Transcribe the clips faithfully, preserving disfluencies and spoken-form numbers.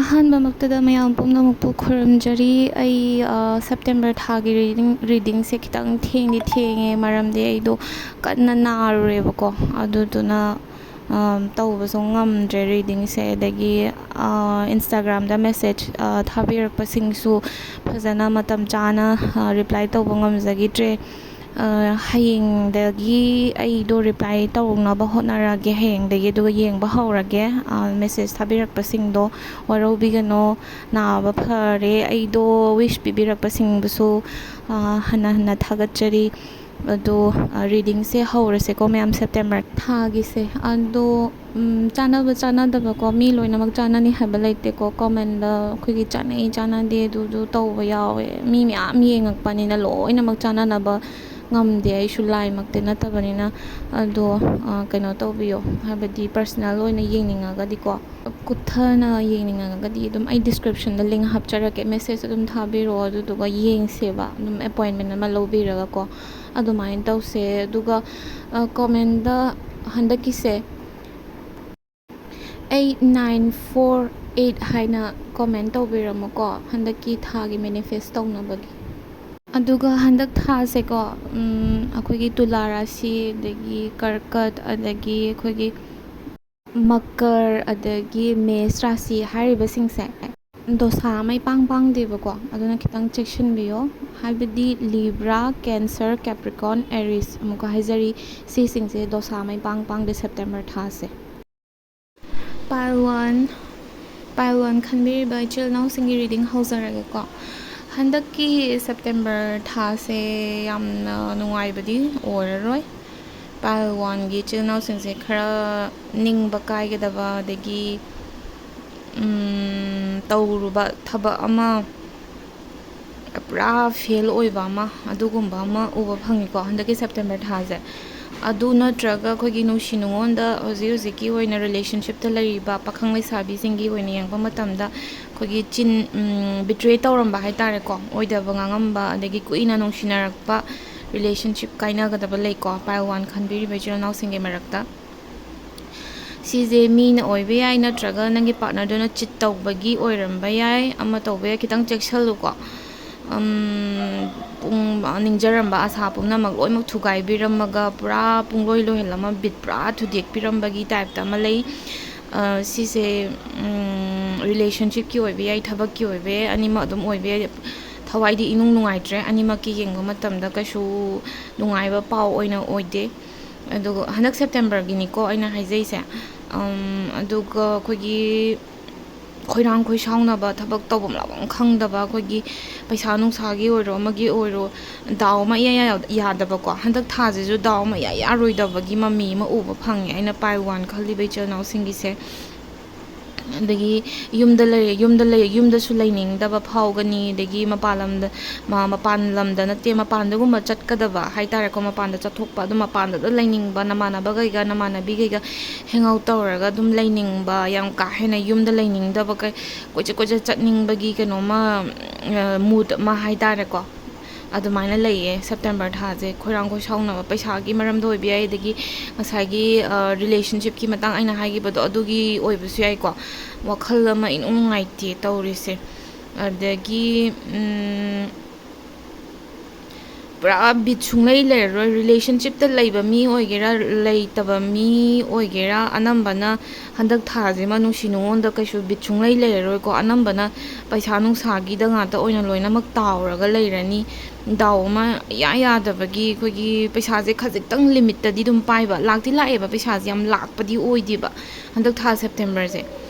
ꯑꯍꯥꯟꯕꯃꯛꯇꯗ ꯃꯌꯥꯝ ꯄꯨꯝꯅꯃꯛꯄꯨ ꯈꯨꯔꯨꯝꯖꯔꯤ꯫ ꯑꯩ, ꯑ, ꯁꯦꯞꯇꯦꯝꯕꯔ ꯊꯥꯒꯤ reading, readingꯁꯦ ꯈꯤꯇꯪ ꯊꯦꯡꯗꯤ ꯊꯦꯡꯉꯦ, ꯃꯔꯝꯗꯤ ꯑꯩꯗꯣ ꯀꯟꯅ ꯅꯥꯔꯨꯔꯦꯕꯀꯣ꯫ ꯑꯗꯨꯗꯨꯅ, ꯑ, ꯇꯧꯕꯁꯨ ꯉꯝꯗ꯭ꯔꯦ readingꯁꯦ꯫ ꯑꯗꯒꯤ, ꯑ, Instagramꯗ message, ꯑ, ꯊꯥꯕꯤꯔꯛꯄꯁꯤꯡꯁꯨ ꯐꯖꯅ ꯃꯇꯝ ꯆꯥꯅ, ꯑ, reply ꯇꯧꯕ ꯉꯝꯖꯈꯤꯗ꯭ꯔꯦ꯫ ꯑ, ꯍꯌꯦꯡꯗꯒꯤ ꯑꯩꯗꯣ reply ꯇꯧꯅꯕ ꯍꯣꯠꯅꯔꯒꯦ, ꯍꯌꯦꯡꯗꯒꯤ꯫ ꯑꯗꯨꯒ ꯌꯦꯡꯕ ꯍꯧꯔꯒꯦ, ꯑ, message ꯊꯥꯕꯤꯔꯛꯄꯁꯤꯡꯗꯣ꯫ ꯋꯥꯔꯧꯕꯤꯒꯅꯣ, ꯅꯥꯕ ꯐꯔꯦ꯫ ꯑꯩꯗꯣ wish ꯄꯤꯕꯤꯔꯛꯄꯁꯤꯡꯕꯨꯁꯨ, ꯑ, ꯍꯟꯅ ꯍꯟꯅ ꯊꯥꯒꯠꯆꯔꯤ꯫ ꯑꯗꯣ, ꯑ, readingꯁꯦ ꯍꯧꯔꯁꯦꯀꯣ ꯃꯌꯥꯝ, ꯁꯦꯞꯇꯦꯝꯕꯔ ꯊꯥꯒꯤꯁꯦ꯫ ꯑꯗꯣ, ꯎꯝ, ꯆꯥꯟꯅꯕ ꯆꯥꯟꯅꯗꯕꯀꯣ, ꯃꯤ ꯂꯣꯏꯅꯃꯛ ꯆꯥꯟꯅꯅꯤ ꯍꯥꯏꯕ ꯂꯩꯇꯦꯀꯣ꯫ Commentꯗ ꯑꯩꯈꯣꯏꯒꯤ ꯆꯥꯟꯅꯩ ꯆꯥꯟꯅꯗꯦ ꯑꯗꯨꯗꯨ ꯇꯧꯕ ꯌꯥꯎꯋꯦ꯫ ꯃꯤ ꯃꯌꯥꯝ ꯌꯦꯡꯉꯛꯄꯅꯤꯅ ꯂꯣꯏꯅꯃꯛ ꯆꯥꯟꯅꯅꯕ ꯉꯝꯗꯦ꯫ ꯑꯩꯁꯨ ꯂꯥꯏꯃꯛꯇꯤ ꯅꯠꯇꯕꯅꯤꯅ꯫ ꯑꯗꯣ, ꯑ, ꯀꯩꯅꯣ ꯇꯧꯕꯤꯌꯣ, ꯍꯥꯏꯕꯗꯤ personal ꯑꯣꯏꯅ ꯌꯦꯡꯅꯤꯡꯉꯒꯗꯤꯀꯣ, ꯀꯨꯞꯊꯅ ꯌꯦꯡꯅꯤꯡꯉꯒꯗꯤ ꯑꯗꯨꯝ ꯑꯩ descriptionꯗ link ꯍꯥꯞꯆꯔꯛꯀꯦ, message ꯑꯗꯨꯝ ꯊꯥꯕꯤꯔꯛꯑꯣ, ꯑꯗꯨꯗꯨꯒ ꯌꯦꯡꯁꯦꯕ, ꯑꯗꯨꯝ appointment ꯑꯃ ꯂꯧꯕꯤꯔꯒꯀꯣ꯫ ꯑꯗꯨꯃꯥꯏꯅ ꯇꯧꯁꯦ꯫ ꯑꯗꯨꯒ, ꯑ, commentꯗ ꯍꯟꯗꯛꯀꯤꯁꯦ eight nine four eight ꯍꯥꯏꯅ comment ꯇꯧꯕꯤꯔꯝꯃꯨꯀꯣ, ꯍꯟꯗꯛꯀꯤ ꯊꯥꯒꯤ manifest ꯇꯧꯅꯕꯒꯤ꯫ ꯑꯗꯨꯒ ꯍꯟꯗꯛ ꯊꯥꯁꯦꯀꯣ, ꯎꯝ, ꯑꯩꯈꯣꯏꯒꯤ ꯇꯨꯂꯥ ꯔꯥꯁꯤ, ꯑꯗꯒꯤ ꯀꯔꯀꯠ, ꯑꯗꯒꯤ ꯑꯩꯈꯣꯏꯒꯤ ꯃꯀꯔ, ꯑꯗꯒꯤ ꯃꯦꯁ ꯔꯥꯁꯤ ꯍꯥꯏꯔꯤꯕꯁꯤꯡꯁꯦ ꯗꯣꯁꯥ ꯑꯃ ꯏꯄꯥꯡ ꯄꯥꯡꯗꯦꯕꯀꯣ꯫ ꯑꯗꯨꯅ ꯈꯤꯇꯪ ꯆꯦꯛꯁꯤꯟꯕꯤꯌꯣ꯫ ꯍꯥꯏꯕꯗꯤ Libra, Cancer, Capricorn, Aries ꯑꯃꯨꯛꯀ ꯍꯥꯏꯖꯔꯤ, ꯁꯤꯁꯤꯡꯁꯦ ꯗꯣꯁꯥ ꯑꯃ ꯏꯄꯥꯡ ꯄꯥꯡꯗꯦ ꯁꯦꯞꯇꯦꯝꯕꯔ ꯊꯥꯁꯦ꯫ Pile one, pile one ꯈꯟꯕꯤꯔꯤꯕ ꯏꯆꯤꯜ ꯏꯅꯥꯎꯁꯤꯡꯒꯤ reading ꯍꯧꯖꯔꯒꯦꯀꯣ꯫ ꯍꯟꯗꯛꯀꯤ ꯁꯦꯞꯇꯦꯝꯕꯔ ꯊꯥꯁꯦ ꯌꯥꯝꯅ ꯅꯨꯡꯉꯥꯏꯕꯗꯤ ꯑꯣꯏꯔꯔꯣꯏ꯫ Pile oneꯒꯤ ꯏꯆꯤꯜ ꯏꯅꯥꯎꯁꯤꯡꯁꯦ ꯈꯔ ꯅꯤꯡꯕ ꯀꯥꯏꯒꯗꯕ, ꯑꯗꯒꯤ, ꯎꯝ, ꯇꯧꯔꯨꯕ ꯊꯕꯛ ꯑꯃ ꯄꯨꯔꯥ fail ꯑꯣꯏꯕ ꯑꯃ, ꯑꯗꯨꯒꯨꯝꯕ ꯑꯃ ꯎꯕ ꯐꯪꯉꯤꯀꯣ ꯍꯟꯗꯛꯀꯤ ꯁꯦꯞꯇꯦꯝꯕꯔ ꯊꯥꯁꯦ꯫ ꯑꯗꯨ ꯅꯠꯇ꯭ꯔꯒ ꯑꯩꯈꯣꯏꯒꯤ ꯅꯨꯡꯁꯤ ꯅꯨꯡꯉꯣꯟꯗ ꯍꯧꯖꯤꯛ ꯍꯧꯖꯤꯛꯀꯤ ꯑꯣꯏꯅ relationshipꯇ ꯂꯩꯔꯤꯕ ꯄꯥꯈꯪ ꯂꯩꯁꯥꯕꯤꯁꯤꯡꯒꯤ ꯑꯣꯏꯅ ꯌꯦꯡꯕ ꯃꯇꯝꯗ ꯑꯩꯈꯣꯏꯒꯤ ꯆꯤꯟ, ꯎꯝ, betray ꯇꯧꯔꯝꯕ ꯍꯥꯏꯇꯥꯔꯦꯀꯣ, ꯑꯣꯏꯗꯕ ꯉꯥꯡꯉꯝꯕ, ꯑꯗꯒꯤ ꯀꯨꯏꯅ ꯅꯨꯡꯁꯤꯅꯔꯛꯄ relationship ꯀꯥꯏꯅꯒꯗꯕ ꯂꯩꯀꯣ, pile one ꯈꯟꯕꯤꯔꯤꯕ ꯏꯆꯤꯜ ꯏꯅꯥꯎꯁꯤꯡꯒꯤ ꯃꯔꯛꯇ꯫ ꯁꯤꯁꯦ ꯃꯤꯅ ꯑꯣꯏꯕ ꯌꯥꯏ, ꯅꯠꯇ꯭ꯔꯒ ꯅꯪꯒꯤ ꯄꯥꯔꯠꯅꯔꯗꯨꯅ ꯆꯤꯠ ꯇꯧꯕꯒꯤ ꯑꯣꯏꯔꯝꯕ ꯌꯥꯏ, ꯑꯃ ꯇꯧꯕ ꯌꯥꯏ꯫ ꯈꯤꯇꯪ ꯆꯦꯛꯁꯜꯂꯨꯀꯣ꯫ ꯎꯝ, ꯄꯨꯡ, ꯅꯤꯡꯖꯔꯝꯕ ꯑꯁꯥ ꯄꯨꯝꯅꯃꯛ ꯂꯣꯏꯅꯃꯛ ꯊꯨꯒꯥꯏꯕꯤꯔꯝꯃꯒ ꯄꯨꯔꯥ ꯄꯨꯡꯂꯣꯏ ꯂꯣꯏꯍꯜꯂꯝꯃ ꯕꯤꯠ ꯄꯨꯔꯥ ꯊꯨꯗꯦꯛꯄꯤꯔꯝꯕꯒꯤ ꯇꯥꯏꯞꯇ ꯑꯃ ꯂꯩ꯫ ꯑ, ꯁꯤꯁꯦ, ꯎꯝ, ꯔꯤꯂꯦꯁꯟꯁꯤꯞꯀꯤ ꯑꯣꯏꯕ ꯌꯥꯏ, ꯊꯕꯛꯀꯤ ꯑꯣꯏꯕ ꯌꯥꯏ, ꯑꯅꯤꯃꯛ ꯑꯗꯨꯝ ꯑꯣꯏꯕ ꯌꯥꯏ꯫ ꯊꯋꯥꯏꯗꯤ ꯏꯅꯨꯡ ꯅꯨꯡꯉꯥꯏꯇ꯭ꯔꯦ꯫ ꯑꯅꯤꯃꯛꯀꯤ ꯌꯦꯡꯕ ꯃꯇꯝꯗ ꯀꯩꯁꯨ ꯅꯨꯡꯉꯥꯏꯕ ꯄꯥꯎ ꯑꯣꯏꯅ ꯑꯣꯏꯗꯦ꯫ ꯑꯗꯨꯒ ꯍꯟꯗꯛ ꯁꯦꯞꯇꯦꯝꯕꯔꯒꯤꯅꯤꯀꯣ ꯑꯩꯅ ꯍꯥꯏꯖꯩꯁꯦ꯫ ꯑꯝ, ꯑꯗꯨꯒ ꯑꯩꯈꯣꯏꯒꯤ ꯈꯣꯏꯔꯥꯡ ꯈꯣꯏꯁꯥꯎꯅꯕ, ꯊꯕꯛ ꯇꯧꯐꯝ ꯂꯥꯛꯐꯝ ꯈꯪꯗꯕ, ꯑꯩꯈꯣꯏꯒꯤ ꯄꯩꯁꯥ ꯅꯨꯡꯁꯥꯒꯤ ꯑꯣꯏꯔꯣ, ꯑꯃꯒꯤ ꯑꯣꯏꯔꯣ, ꯗꯥꯎ ꯑꯃ ꯏꯌꯥ ꯌꯥ-, ꯌꯥꯗꯕꯀꯣ꯫ ꯍꯟꯗꯛ ꯊꯥꯁꯤꯁꯨ ꯗꯥꯎ ꯑꯃ ꯏꯌꯥ ꯌꯥꯔꯣꯏꯗꯕꯒꯤ ꯃꯃꯤ ꯑꯃ ꯎꯕ ꯐꯪꯉꯦ ꯑꯩꯅ ꯄꯥꯏꯜ ꯋꯥꯟ ꯈꯜꯂꯤꯕ ꯏꯆꯤꯜ ꯏꯅꯥꯎꯁꯤꯡꯒꯤꯁꯦ꯫ ꯑꯗꯒꯤ ꯌꯨꯝꯗ ꯂꯩ-, ꯌꯨꯝꯗ ꯂꯩ-, ꯌꯨꯝꯗꯁꯨ ꯂꯩꯅꯤꯡꯗꯕ ꯐꯥꯎꯒꯅꯤ꯫ ꯑꯗꯒꯤ ꯃꯄꯥꯟ ꯂꯝꯗ, ꯃ-, ꯃꯄꯥꯟ ꯂꯝꯗ ꯅꯠꯇꯦ, ꯃꯄꯥꯟꯗꯒꯨꯝꯕ ꯆꯠꯀꯗꯕ ꯍꯥꯏꯇꯥꯔꯦꯀꯣ, ꯃꯄꯥꯟꯗ ꯆꯠꯊꯣꯛꯄ, ꯑꯗꯨꯝ ꯃꯄꯥꯟꯗꯨꯗ ꯂꯩꯅꯤꯡꯕ, ꯅꯃꯥꯟꯅꯕꯈꯩꯒ, ꯅꯃꯥꯟꯅꯕꯤꯈꯩꯒ hang out ꯇꯧꯔꯒ ꯑꯗꯨꯝ ꯂꯩꯅꯤꯡꯕ, ꯌꯥꯝ ꯀꯥ ꯍꯦꯟꯅ ꯌꯨꯝꯗ ꯂꯩꯅꯤꯡꯗꯕ, ꯀꯩ-, ꯀꯣꯏꯆꯠ ꯀꯣꯏꯆꯠ ꯆꯠꯅꯤꯡꯕꯒꯤ ꯀꯩꯅꯣꯝꯃ, ꯑ, mood ꯑꯃ ꯍꯥꯏꯇꯥꯔꯦꯀꯣ꯫ ꯑꯗꯨꯃꯥꯏꯅ ꯂꯩꯌꯦ ꯁꯦꯞꯇꯦꯝꯕꯔ ꯊꯥꯁꯦ꯫ ꯈꯣꯏꯔꯥꯡ ꯈꯣꯏꯁꯥꯎꯅꯕ ꯄꯩꯁꯥꯒꯤ ꯃꯔꯝꯗ ꯑꯣꯏꯕ ꯌꯥꯏ, ꯑꯗꯒꯤ ꯉꯁꯥꯏꯒꯤ, ꯑ, relationshipꯀꯤ ꯃꯇꯥꯡ ꯑꯩꯅ ꯍꯥꯏꯈꯤꯕꯗꯣ, ꯑꯗꯨꯒꯤ ꯑꯣꯏꯕꯁꯨ ꯌꯥꯏꯀꯣ꯫ ꯋꯥꯈꯜ ꯑꯃ ꯏꯅꯨꯡ ꯅꯨꯡꯉꯥꯏꯇꯦ ꯇꯧꯔꯤꯁꯦ꯫ ꯑꯗꯒꯤ, ꯎꯝ, ꯄꯨꯔꯥ ꯕꯤꯠ ꯁꯨꯡꯂꯩ ꯂꯩꯔꯔꯣꯏ꯫ ꯔꯤꯂꯦꯁꯟꯁꯤꯞꯇ ꯂꯩꯕ ꯃꯤ ꯑꯣꯏꯒꯦꯔꯥ, ꯂꯩꯇꯕ ꯃꯤ ꯑꯣꯏꯒꯦꯔꯥ, ꯑꯅꯝꯕꯅ ꯍꯟꯗꯛ ꯊꯥꯁꯤꯃ ꯅꯨꯡꯁꯤ ꯅꯨꯡꯉꯣꯟꯗ ꯀꯩꯁꯨ ꯕꯤꯠ ꯁꯨꯡꯂꯩ ꯂꯩꯔꯔꯣꯏꯀꯣ꯫ ꯑꯅꯝꯕꯅ ꯄꯩꯁꯥ ꯅꯨꯡꯁꯥꯒꯤꯗ ꯉꯥꯛꯇ ꯑꯣꯏꯅ ꯂꯣꯏꯅꯃꯛ ꯇꯥꯎꯔꯒ ꯂꯩꯔꯅꯤ꯫ ꯗꯥꯎ ꯑꯃ ꯏꯌꯥ ꯌꯥꯗꯕꯒꯤ ꯑꯩꯈꯣꯏꯒꯤ ꯄꯩꯁꯥꯁꯦ ꯈꯖꯤꯛꯇꯪ ꯂꯤꯃꯤꯠꯇꯗꯤ ꯑꯗꯨꯝ ꯄꯥꯏꯕ, ꯂꯥꯛꯇꯤ ꯂꯥꯛꯑꯦꯕ, ꯄꯩꯁꯥꯁꯦ ꯌꯥꯝ ꯂꯥꯛꯄꯗꯤ ꯑꯣꯏꯗꯦꯕ ꯍꯟꯗꯛ ꯊꯥ ꯁꯦꯞꯇꯦꯝꯕꯔꯁꯦ꯫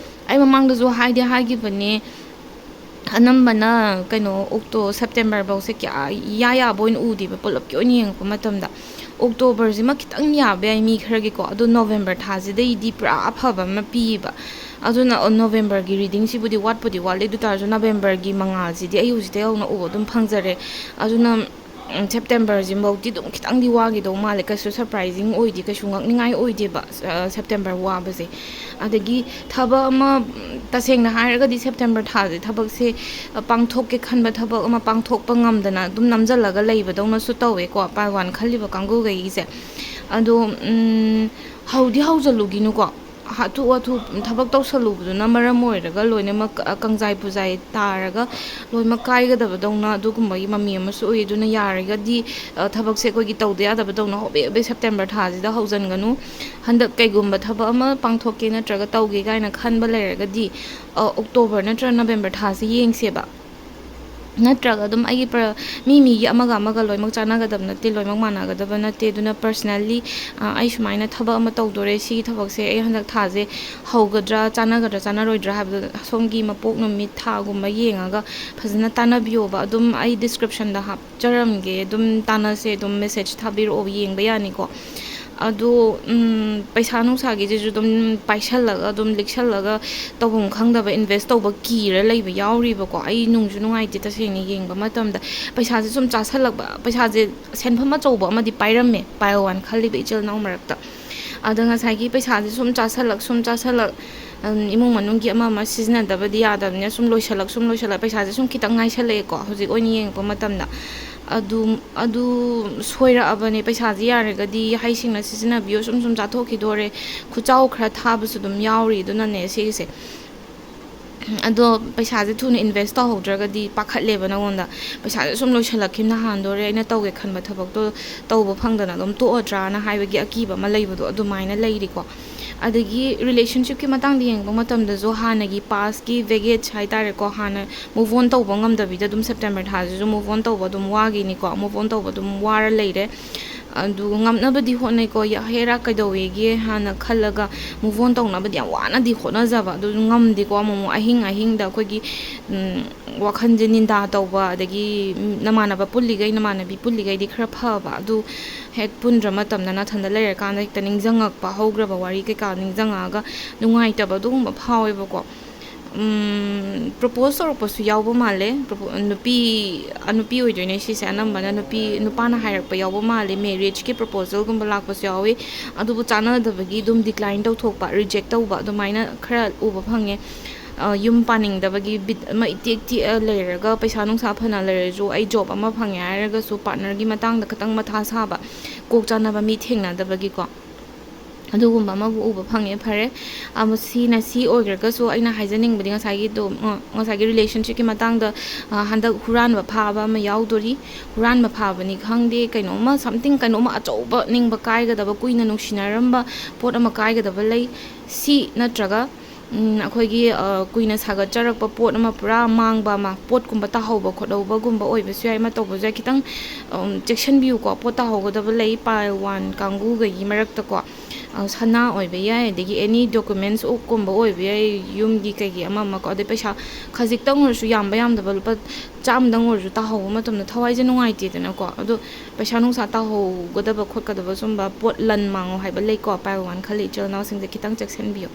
ꯑꯩ ꯃꯃꯥꯡꯗꯁꯨ ꯍꯥꯏꯗꯤ ꯍꯥꯏꯈꯤꯕꯅꯦ, ꯑꯅꯝꯕꯅ ꯀꯩꯅꯣ ꯑꯣꯛꯇꯣ ꯁꯦꯞꯇꯦꯝꯕꯔ ꯐꯥꯎꯁꯦ ꯀꯌꯥ ꯏꯌꯥ ꯌꯥꯕ ꯑꯣꯏꯅ ꯎꯗꯦꯕ, ꯄꯨꯂꯞꯀꯤ ꯑꯣꯏꯅ ꯌꯦꯡꯉꯛꯄ ꯃꯇꯝꯗ꯫ ꯑꯣꯛꯇꯣꯕꯔꯁꯤꯃ ꯈꯤꯇꯪ ꯌꯥꯕ ꯌꯥꯏ ꯃꯤ ꯈꯔꯒꯤꯀꯣ, ꯑꯗꯣ ꯅꯣꯕꯦꯝꯕꯔ ꯊꯥꯁꯤꯗꯩꯗꯤ ꯄꯨꯔꯥ ꯑꯐꯕ ꯑꯃ ꯄꯤꯌꯦꯕ꯫ ꯑꯗꯨꯅ ꯅꯣꯕꯦꯝꯕꯔꯒꯤ ꯔꯤꯗꯤꯡꯁꯤꯕꯨꯗꯤ ꯋꯥꯠꯄꯨꯗꯤ ꯋꯥꯠꯂꯤ, ꯑꯗꯨ ꯇꯥꯔꯁꯨ ꯅꯕꯦꯝꯕꯔꯒꯤ ꯃꯉꯥꯜꯁꯤꯗꯤ ꯑꯩ ꯍꯧꯖꯤꯛꯇꯩ ꯍꯧꯅ ꯎꯕ ꯑꯗꯨꯝ ꯐꯪꯖꯔꯦ꯫ ꯑꯗꯨꯅ ꯎꯝ, ꯁꯦꯞꯇꯦꯝꯕꯔꯁꯤꯐꯧꯗꯤ ꯑꯗꯨꯝ ꯈꯤꯇꯪꯗꯤ ꯋꯥꯈꯤꯗꯧ ꯃꯥꯜꯂꯦ꯫ ꯀꯩꯁꯨ ꯁꯔꯄ꯭ꯔꯥꯏꯖꯤꯡ ꯑꯣꯏꯗꯦ, ꯀꯩꯁꯨ ꯉꯛꯅꯤꯡꯉꯥꯏ ꯑꯣꯏꯗꯦꯕ, ꯑ, ꯁꯦꯞꯇꯦꯝꯕꯔ ꯋꯥꯕꯁꯦ꯫ ꯑꯗꯒꯤ ꯊꯕꯛ ꯑꯃ, ꯎꯝ, ꯇꯁꯦꯡꯅ ꯍꯥꯏꯔꯒꯗꯤ ꯁꯦꯞꯇꯦꯝꯕꯔ ꯊꯥꯁꯦ ꯊꯕꯛꯁꯦ, ꯑ, ꯄꯥꯡꯊꯣꯛꯀꯦ ꯈꯟꯕ ꯊꯕꯛ ꯑꯃ ꯄꯥꯡꯊꯣꯛꯄ ꯉꯝꯗꯅ ꯑꯗꯨꯝ ꯅꯝꯁꯤꯜꯂꯒ ꯂꯩꯕꯗꯧꯅꯁꯨ ꯇꯧꯋꯦꯀꯣ, ꯄꯥꯏꯜ ꯋꯥꯟ ꯈꯜꯂꯤꯕ ꯀꯥꯡꯕꯨꯈꯩꯒꯤꯁꯦ꯫ ꯑꯗꯣ, ꯎꯝ, ꯍꯧꯗꯤ ꯍꯧꯖꯤꯜꯂꯨꯒꯤꯅꯨꯀꯣ꯫ ꯍꯥꯊꯨ ꯍꯥꯊꯨ ꯊꯕꯛ ꯇꯧꯁꯜꯂꯨꯕꯗꯨꯅ ꯃꯔꯝ ꯑꯣꯏꯔꯒ ꯂꯣꯏꯅꯃꯛ, ꯑ, ꯀꯪꯖꯥꯏ ꯄꯨꯖꯥꯏ ꯇꯥꯔꯒ ꯂꯣꯏꯅꯃꯛ ꯀꯥꯏꯒꯗꯕꯗꯧꯅ ꯑꯗꯨꯒꯨꯝꯕꯒꯤ ꯃꯃꯤ ꯑꯃꯁꯨ ꯎꯏ꯫ ꯑꯗꯨꯅ ꯌꯥꯔꯒꯗꯤ, ꯑ, ꯊꯕꯛꯁꯦ ꯑꯩꯈꯣꯏꯒꯤ ꯇꯧꯗ ꯌꯥꯗꯕꯗꯧꯅ ꯍꯣꯕꯦ ꯍꯣꯕꯦ ꯁꯦꯞꯇꯦꯝꯕꯔ ꯊꯥꯁꯤꯗ ꯍꯧꯖꯤꯟꯒꯅꯨ꯫ ꯍꯟꯗꯛ ꯀꯩꯒꯨꯝꯕ ꯊꯕꯛ ꯑꯃ ꯄꯥꯡꯊꯣꯛꯀꯦ ꯅꯠꯇ꯭ꯔꯒ ꯇꯧꯒꯦ ꯀꯥꯏꯅ ꯈꯟꯕ ꯂꯩꯔꯒꯗꯤ, ꯑ, ꯑꯣꯛꯇꯣꯕꯔ ꯅꯠꯇ꯭ꯔꯒ ꯅꯕꯦꯝꯕꯔ ꯊꯥꯁꯤ ꯌꯦꯡꯁꯦꯕ꯫ ꯅꯠꯇ꯭ꯔꯒ ꯑꯗꯨꯝ ꯑꯩꯒꯤ ꯄ꯭ꯔ-, ꯃꯤ ꯃꯤꯒꯤ ꯑꯃꯒ ꯑꯃꯒ ꯂꯣꯏꯅꯃꯛ ꯆꯥꯟꯅꯒꯗꯕ ꯅꯠꯇꯦ, ꯂꯣꯏꯅꯃꯛ ꯃꯥꯟꯅꯒꯗꯕ ꯅꯠꯇꯦ꯫ ꯑꯗꯨꯅ personally, ꯑ, ꯑꯩ ꯁꯨꯃꯥꯏꯅ ꯊꯕꯛ ꯑꯃ ꯇꯧꯗꯣꯔꯦ, ꯁꯤꯒꯤ ꯊꯕꯛꯁꯦ ꯑꯩ ꯍꯟꯗꯛ ꯊꯥꯁꯦ ꯍꯧꯒꯗ꯭ꯔꯥ, ꯆꯥꯟꯅꯒꯗ꯭ꯔꯥ, ꯆꯥꯟꯅꯔꯣꯏꯗ꯭ꯔꯥ ꯍꯥꯏꯕꯗꯣ ꯁꯣꯝꯒꯤ ꯃꯄꯣꯛ ꯅꯨꯃꯤꯠ, ꯊꯥꯒꯨꯝꯕ ꯌꯦꯡꯉꯒ ꯐꯖꯅ ꯇꯥꯟꯅꯕꯤꯌꯣꯕ꯫ ꯑꯗꯨꯝ ꯑꯩ descriptionꯗ ꯍꯥꯞꯆꯔꯝꯒꯦ, ꯑꯗꯨꯝ ꯇꯥꯟꯅꯁꯦ, ꯑꯗꯨꯝ message ꯊꯥꯕꯤꯔꯛꯑꯣ, ꯌꯦꯡꯕ ꯌꯥꯅꯤꯀꯣ꯫ ꯑꯗꯣ, ꯎꯝ, ꯄꯩꯁꯥ ꯅꯨꯡꯁꯥꯒꯤꯁꯤꯁꯨ ꯑꯗꯨꯝ ꯄꯥꯏꯁꯜꯂꯒ, ꯑꯗꯨꯝ ꯂꯤꯛꯁꯜꯂꯒ ꯇꯧꯐꯝ ꯈꯪꯗꯕ, invest ꯇꯧꯕ ꯀꯤꯔ ꯂꯩꯕ ꯌꯥꯎꯔꯤꯕꯀꯣ꯫ ꯑꯩ ꯅꯨꯡꯁꯨ ꯅꯨꯡꯉꯥꯏꯇꯦ ꯇꯁꯦꯡꯅ ꯌꯦꯡꯕ ꯃꯇꯝꯗ꯫ ꯄꯩꯁꯥꯁꯦ ꯁꯨꯝ ꯆꯥꯁꯜꯂꯛꯄ, ꯄꯩꯁꯥꯁꯦ ꯁꯦꯟꯐꯝ ꯑꯆꯧꯕ ꯑꯃꯗꯤ ꯄꯥꯏꯔꯝꯃꯦ, pile on ꯈꯜꯂꯤꯕ ꯏꯆꯤꯜ ꯏꯅꯥꯎ ꯃꯔꯛꯇ꯫ ꯑꯗ ꯉꯁꯥꯏꯒꯤ ꯄꯩꯁꯥꯁꯦ ꯁꯨꯝ ꯆꯥꯁꯜꯂꯛ, ꯁꯨꯝ ꯆꯥꯁꯜꯂꯛ, ꯎꯝ, ꯏꯃꯨꯡ ꯃꯅꯨꯡꯒꯤ ꯑꯃ ꯑꯃ ꯁꯤꯖꯤꯟꯅꯗꯕꯗꯤ ꯌꯥꯗꯕꯅꯤꯅ ꯁꯨꯝ ꯂꯣꯏꯁꯜꯂꯛ, ꯁꯨꯝ ꯂꯣꯏꯁꯜꯂꯛ, ꯄꯩꯁꯥꯁꯦ ꯁꯨꯝ ꯈꯤꯇꯪ ꯉꯥꯏꯁꯜꯂꯛꯑꯦꯀꯣ, ꯍꯧꯖꯤꯛ ꯑꯣꯏꯅ ꯌꯦꯡꯉꯛꯄ ꯃꯇꯝꯗ꯫ ꯑꯗꯨ, ꯑꯗꯨ ꯁꯣꯏꯔꯛꯑꯕꯅꯦ꯫ ꯄꯩꯁꯥꯁꯦ ꯌꯥꯔꯒꯗꯤ ꯍꯩꯁꯤꯡꯅ ꯁꯤꯖꯤꯟꯅꯕꯤꯌꯣ, ꯁꯨꯝ ꯁꯨꯝ ꯆꯥꯊꯣꯛꯈꯤꯗꯣꯔꯦ꯫ ꯈꯨꯆꯥꯎ ꯈꯔ ꯊꯥꯕꯁꯨ ꯑꯗꯨꯝ ꯌꯥꯎꯔꯤ, ꯑꯗꯨꯅꯅꯦ ꯁꯤꯒꯤꯁꯦ꯫ ꯑꯗꯣ ꯄꯩꯁꯥꯁꯦ ꯊꯨꯅ invest ꯇꯧꯍꯧꯗ꯭ꯔꯒꯗꯤ ꯄꯥꯈꯠꯂꯦꯕ ꯅꯉꯣꯟꯗ꯫ ꯄꯩꯁꯥꯁꯦ ꯁꯨꯝ ꯂꯣꯏꯁꯜꯂꯛꯈꯤꯕꯅ ꯍꯥꯟꯗꯣꯔꯦ, ꯑꯩꯅ ꯇꯧꯒꯦ ꯈꯟꯕ ꯊꯕꯛꯇꯣ ꯇꯧꯕ ꯐꯪꯗꯅ ꯑꯗꯨꯝ ꯇꯣꯛꯑꯗ꯭ꯔꯥꯅ ꯍꯥꯏꯕꯒꯤ ꯑꯀꯤꯕ ꯑꯃ ꯂꯩꯕꯗꯣ ꯑꯗꯨꯃꯥꯏꯅ ꯂꯩꯔꯤꯀꯣ꯫ ꯑꯗꯒꯤ relationshipꯀꯤ ꯃꯇꯥꯡꯗ ꯌꯦꯡꯕ ꯃꯇꯝꯗꯁꯨ ꯍꯥꯟꯅꯒꯤ pastꯀꯤ baggage ꯍꯥꯏꯇꯥꯔꯦꯀꯣ, ꯍꯥꯟꯅ move on ꯇꯧꯕ ꯉꯝꯗꯕꯤꯗ ꯑꯗꯨꯝ September ꯊꯥꯁꯤꯁꯨ move on ꯇꯧꯕ ꯑꯗꯨꯝ ꯋꯥꯒꯤꯅꯤꯀꯣ, move on ꯇꯧꯕ ꯑꯗꯨꯝ ꯋꯥꯔ ꯂꯩꯔꯦ꯫ ꯑꯗꯨꯒ ꯉꯝꯅꯕꯗꯤ ꯍꯣꯠꯅꯩꯀꯣ, ꯌꯥ-, ꯍꯦꯔꯥ ꯀꯩꯗꯧꯋꯦꯒꯦ ꯍꯥꯟꯅ ꯈꯜꯂꯒ move on ꯇꯧꯅꯕꯗꯤ ꯌꯥꯝ ꯋꯥꯅꯗꯤ ꯍꯣꯠꯅꯖꯕ, ꯑꯗꯨꯁꯨ ꯉꯝꯗꯦꯀꯣ꯫ ꯑꯃꯨꯛ ꯑꯃꯨꯛ ꯑꯍꯤꯡ ꯑꯍꯤꯡꯗ ꯑꯩꯈꯣꯏꯒꯤ, ꯎꯝ, ꯋꯥꯈꯜꯁꯦ ꯅꯤꯟꯗꯥ ꯇꯧꯕ, ꯑꯗꯒꯤ ꯅꯃꯥꯟꯅꯕ ꯄꯨꯜꯂꯤꯈꯩ, ꯅꯃꯥꯟꯅꯕꯤ ꯄꯨꯜꯂꯤꯈꯩꯗꯤ ꯈꯔ ꯐꯕ, ꯑꯗꯨ ꯍꯦꯛ ꯄꯨꯟꯗ꯭ꯔ ꯃꯇꯝꯗ ꯅꯥꯊꯟꯗ ꯂꯩꯔꯀꯥꯟꯗ ꯍꯦꯛꯇ ꯅꯤꯡꯁꯤꯡꯉꯛꯄ, ꯍꯧꯈ꯭ꯔꯕ ꯋꯥꯔꯤ ꯀꯩꯀꯥ ꯅꯤꯡꯁꯤꯡꯉꯛꯑꯒ ꯅꯨꯡꯉꯥꯏꯇꯕ ꯑꯗꯨꯒꯨꯝꯕ ꯐꯥꯎꯋꯦꯕꯀꯣ꯫ ꯎꯝ, propose ꯇꯧꯔꯛꯄꯁꯨ ꯌꯥꯎꯕ ꯃꯥꯜꯂꯦ꯫ Propo-, ꯅꯨꯄꯤ, ꯑ, ꯅꯨꯄꯤ ꯑꯣꯏꯗꯣꯏꯅꯦ ꯁꯤꯁꯦ꯫ ꯑꯅꯝꯕꯅ ꯅꯨꯄꯤ, ꯅꯨꯄꯥꯅ ꯍꯥꯏꯔꯛꯄ ꯌꯥꯎꯕ ꯃꯥꯜꯂꯦ, marriageꯀꯤ proposalꯒꯨꯝꯕ ꯂꯥꯛꯄꯁꯨ ꯌꯥꯎꯋꯤ꯫ ꯑꯗꯨꯕꯨ ꯆꯥꯟꯅꯗꯕꯒꯤ ꯑꯗꯨꯝ decline ꯇꯧꯊꯣꯛꯄ, reject ꯇꯧꯕ ꯑꯗꯨꯃꯥꯏꯅ ꯈꯔ ꯎꯕ ꯐꯪꯉꯦ꯫ ꯑ, ꯌꯨꯝ ꯄꯥꯅꯤꯡꯗꯕꯒꯤ ꯕꯤꯠ ꯑꯃ ꯏꯇꯦꯛ ꯇꯦꯛꯑ ꯂꯩꯔꯒ, ꯄꯩꯁꯥ ꯅꯨꯡꯁꯥ ꯐꯅ ꯂꯩꯔꯁꯨ, ꯑꯩ job ꯑꯃ ꯐꯪꯉꯦ ꯍꯥꯏꯔꯒꯁꯨ partnerꯒꯤ ꯃꯇꯥꯡꯗ ꯈꯇꯪ ꯃꯊꯥ ꯁꯥꯕ, ꯀꯣꯛ ꯆꯥꯅꯕ ꯃꯤ ꯊꯦꯡꯅꯗꯕꯒꯤꯀꯣ꯫ ꯑꯗꯨꯒꯨꯝꯕ ꯑꯃꯕꯨ ꯎꯕ ꯐꯪꯉꯦ꯫ ꯐꯔꯦ, ꯑꯃ ꯁꯤꯅ ꯁꯤ ꯑꯣꯏꯈ꯭ꯔꯒꯁꯨ, ꯑꯩꯅ ꯍꯥꯏꯖꯅꯤꯡꯕꯗꯤ ꯉꯁꯥꯏꯒꯤꯗꯣ, ꯑ, ꯉꯁꯥꯏꯒꯤ relationshipꯀꯤ ꯃꯇꯥꯡꯗ, ꯑ, ꯍꯟꯗꯛ ꯍꯨꯔꯥꯟꯕ ꯐꯥꯕ ꯑꯃ ꯌꯥꯎꯗꯣꯔꯤ꯫ ꯍꯨꯔꯥꯟꯕ ꯐꯥꯕꯅꯤ ꯈꯪꯗꯦ, ꯀꯩꯅꯣꯝꯃ, something, ꯀꯩꯅꯣꯝꯃ ꯑꯆꯧꯕ, ꯅꯤꯡꯕ ꯀꯥꯏꯒꯗꯕ, ꯀꯨꯏꯅ ꯅꯨꯡꯁꯤꯅꯔꯝꯕ ꯄꯣꯠ ꯑꯃ ꯀꯥꯏꯒꯗꯕ ꯂꯩ꯫ ꯁꯤ ꯅꯠꯇ꯭ꯔꯒ, ꯎꯝ, ꯑꯩꯈꯣꯏꯒꯤ, ꯑ, ꯀꯨꯏꯅ ꯁꯥꯒꯠꯆꯔꯛꯄ ꯄꯣꯠ ꯑꯃ ꯄꯨꯔꯥ ꯃꯥꯡꯕ ꯑꯃ, ꯄꯣꯠꯀꯨꯝꯕ ꯇꯥꯍꯧꯕ ꯈꯣꯠꯍꯧꯕꯒꯨꯝꯕ ꯑꯣꯏꯕꯁꯨ ꯌꯥꯏ, ꯑꯃ ꯇꯧꯕꯁꯨ ꯌꯥꯏ꯫ ꯈꯤꯇꯪ, ꯎꯝ, ꯆꯦꯛꯁꯤꯟꯕꯤꯌꯨꯀꯣ, ꯄꯣꯠ ꯇꯥꯍꯧꯒꯗꯕ ꯂꯩ꯫ Pile one ꯀꯥꯡꯒꯨꯒꯒꯤ ꯃꯔꯛꯇꯀꯣ, ꯑ, ꯁꯅꯥ ꯑꯣꯏꯕ ꯌꯥꯏ, ꯑꯗꯒꯤ any documents ꯀꯨꯝꯕ ꯑꯣꯏꯕ ꯌꯥꯏ, ꯌꯨꯝꯒꯤ ꯀꯩꯒꯤ ꯑꯃ ꯑꯃꯀꯣ, ꯑꯗꯩ ꯄꯩꯁꯥ ꯈꯖꯤꯛꯇꯪ ꯑꯣꯏꯔꯁꯨ, ꯌꯥꯝꯕ ꯌꯥꯝꯗꯕ ꯂꯨꯄꯥ ꯆꯥꯝꯃꯗꯪ ꯑꯣꯏꯔꯁꯨ ꯇꯥꯍꯧꯕ ꯃꯇꯝꯗ ꯊꯋꯥꯏꯁꯦ ꯅꯨꯡꯉꯥꯏꯇꯦꯗꯅꯀꯣ꯫ ꯑꯗꯣ ꯄꯩꯁꯥ ꯅꯨꯡꯁꯥ ꯇꯥꯍꯧꯒꯗꯕ ꯈꯣꯠꯀꯗꯕ ꯁꯨꯝꯕ ꯄꯣꯠ ꯂꯟ ꯃꯥꯡꯉꯣ ꯍꯥꯏꯕ ꯂꯩꯀꯣ꯫ Pile one ꯈꯜꯂꯤ ꯏꯆꯤꯜ ꯏꯅꯥꯎꯁꯤꯡꯁꯦ ꯈꯤꯇꯪ ꯆꯦꯛꯁꯤꯟꯕꯤꯌꯨ꯫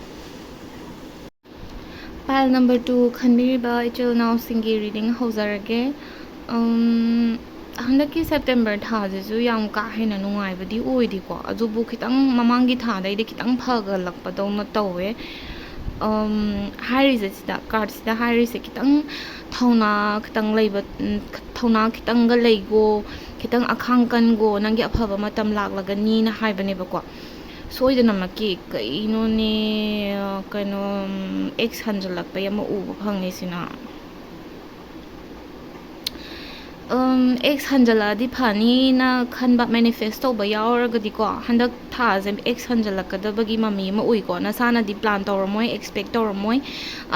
Pile number two ꯈꯟꯕꯤꯔꯤꯕ ꯏꯆꯤꯜ ꯏꯅꯥꯎꯁꯤꯡꯒꯤ reading ꯍꯧꯖꯔꯒꯦ꯫ ꯎꯝ, ꯍꯟꯗꯛꯀꯤ September ꯊꯥꯁꯤꯁꯨ ꯌꯥꯝ ꯀꯥ ꯍꯦꯟꯅ ꯅꯨꯡꯉꯥꯏꯕꯗꯤ ꯑꯣꯏꯗꯦꯀꯣ, ꯑꯗꯨꯕꯨ ꯈꯤꯇꯪ ꯃꯃꯥꯡꯒꯤ ꯊꯥꯗꯩꯗꯤ ꯈꯤꯇꯪ ꯐꯒꯠꯂꯛꯄꯗꯧꯅ ꯇꯧꯋꯦ꯫ ꯎꯝ, ꯍꯥꯏꯔꯤꯁꯦ ꯁꯤꯗ, cardꯁꯤꯗ ꯍꯥꯏꯔꯤꯁꯦ ꯈꯤꯇꯪ ꯊꯧꯅꯥ ꯈꯤꯇꯪ ꯂꯩꯕ, ꯎꯝ, ꯊꯧꯅꯥ ꯈꯤꯇꯪꯒ ꯂꯩꯒꯣ, ꯈꯤꯇꯪ ꯑꯈꯥꯡ ꯀꯟꯒꯣ, ꯅꯪꯒꯤ ꯑꯐꯕ ꯃꯇꯝ ꯂꯥꯛꯂꯒꯅꯤꯅ ꯍꯥꯏꯕꯅꯦꯕꯀꯣ꯫ ꯁꯣꯏꯗꯅꯃꯛꯀꯤ ꯀꯩꯅꯣꯅꯦ, ꯀꯩꯅꯣ, ꯎꯝ, ex ꯍꯟꯖꯜꯂꯛꯄꯩ ꯑꯃ ꯎꯕ ꯐꯪꯉꯦ ꯁꯤꯅ꯫ ꯎꯝ, ex ꯍꯟꯖꯜꯂꯛꯑꯗꯤ ꯐꯅꯤꯅ ꯈꯟꯕ, manifest ꯇꯧꯕ ꯌꯥꯎꯔꯒꯗꯤꯀꯣ, ꯍꯟꯗꯛ ꯊꯥꯁꯦ ex ꯍꯟꯖꯜꯂꯛꯀꯗꯕꯒꯤ ꯃꯃꯤ ꯑꯃ ꯎꯏꯀꯣ꯫ ꯅꯁꯥꯅꯗꯤ plan ꯇꯧꯔꯝꯃꯣꯏ, expect ꯇꯧꯔꯝꯃꯣꯏ,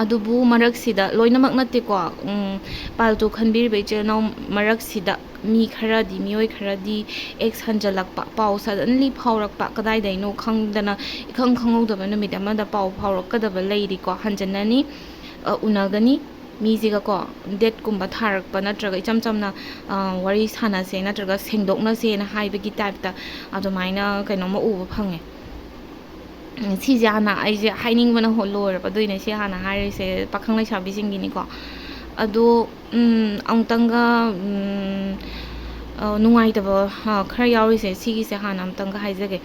ꯑꯗꯨꯕꯨ ꯃꯔꯛꯁꯤꯗ, ꯂꯣꯏꯅꯃꯛ ꯅꯠꯇꯦꯀꯣ, ꯎꯝ, pile two ꯈꯟꯕꯤꯔꯤꯕ ꯏꯆꯤꯜ ꯏꯅꯥꯎ ꯃꯔꯛꯁꯤꯗ ꯃꯤ ꯈꯔꯗꯤ, ꯃꯤꯑꯣꯏ ꯈꯔꯗꯤ ex ꯍꯟꯖꯜꯂꯛꯄ, ꯄꯥꯎ suddenly ꯐꯥꯎꯔꯛꯄ, ꯀꯗꯥꯏꯗꯩꯅꯣ ꯈꯪꯗꯅ, ꯏꯈꯪ ꯈꯪꯍꯧꯗꯕ ꯅꯨꯃꯤꯠ ꯑꯃꯗ ꯄꯥꯎ ꯐꯥꯎꯔꯛꯀꯗꯕ ꯂꯩꯔꯤꯀꯣ, ꯍꯟꯖꯟꯅꯅꯤ, ꯑ, ꯎꯅꯒꯅꯤ꯫ ꯃꯤꯁꯤꯒꯀꯣ, dateꯀꯨꯝꯕ ꯊꯥꯔꯛꯄ ꯅꯠꯇ꯭ꯔꯒ ꯏꯆꯝ ꯆꯝꯅ, ꯑ, ꯋꯥꯔꯤ ꯁꯥꯟꯅꯁꯦ ꯅꯠꯇ꯭ꯔꯒ ꯁꯦꯡꯗꯣꯛꯅꯁꯦꯅ ꯍꯥꯏꯕꯒꯤ typeꯇ ꯑꯗꯨꯃꯥꯏꯅ ꯀꯩꯅꯣꯝꯃ ꯎꯕ ꯐꯪꯉꯦ꯫ ꯎꯝ, ꯁꯤꯁꯦ ꯍꯥꯟꯅ ꯑꯩꯁꯦ ꯍꯥꯏꯅꯤꯡꯕꯅ ꯍꯣ-, ꯂꯣꯏꯔꯕ, ꯑꯗꯨꯏꯅꯦ ꯁꯤ ꯍꯥꯟꯅ ꯍꯥꯏꯔꯤꯁꯦ, ꯄꯥꯈꯪ ꯂꯩꯁꯥꯕꯤꯁꯤꯡꯒꯤꯅꯤꯀꯣ꯫ ꯑꯗꯣ, ꯎꯝ, ꯑꯃꯨꯛꯇꯪꯒ, ꯎꯝ, ꯑ, ꯅꯨꯡꯉꯥꯏꯇꯕ, ꯑ, ꯈꯔ ꯌꯥꯎꯔꯤꯁꯦ, ꯁꯤꯒꯤꯁꯦ ꯍꯥꯟꯅ ꯑꯃꯨꯛꯇꯪꯒ ꯍꯥꯏꯖꯒꯦ꯫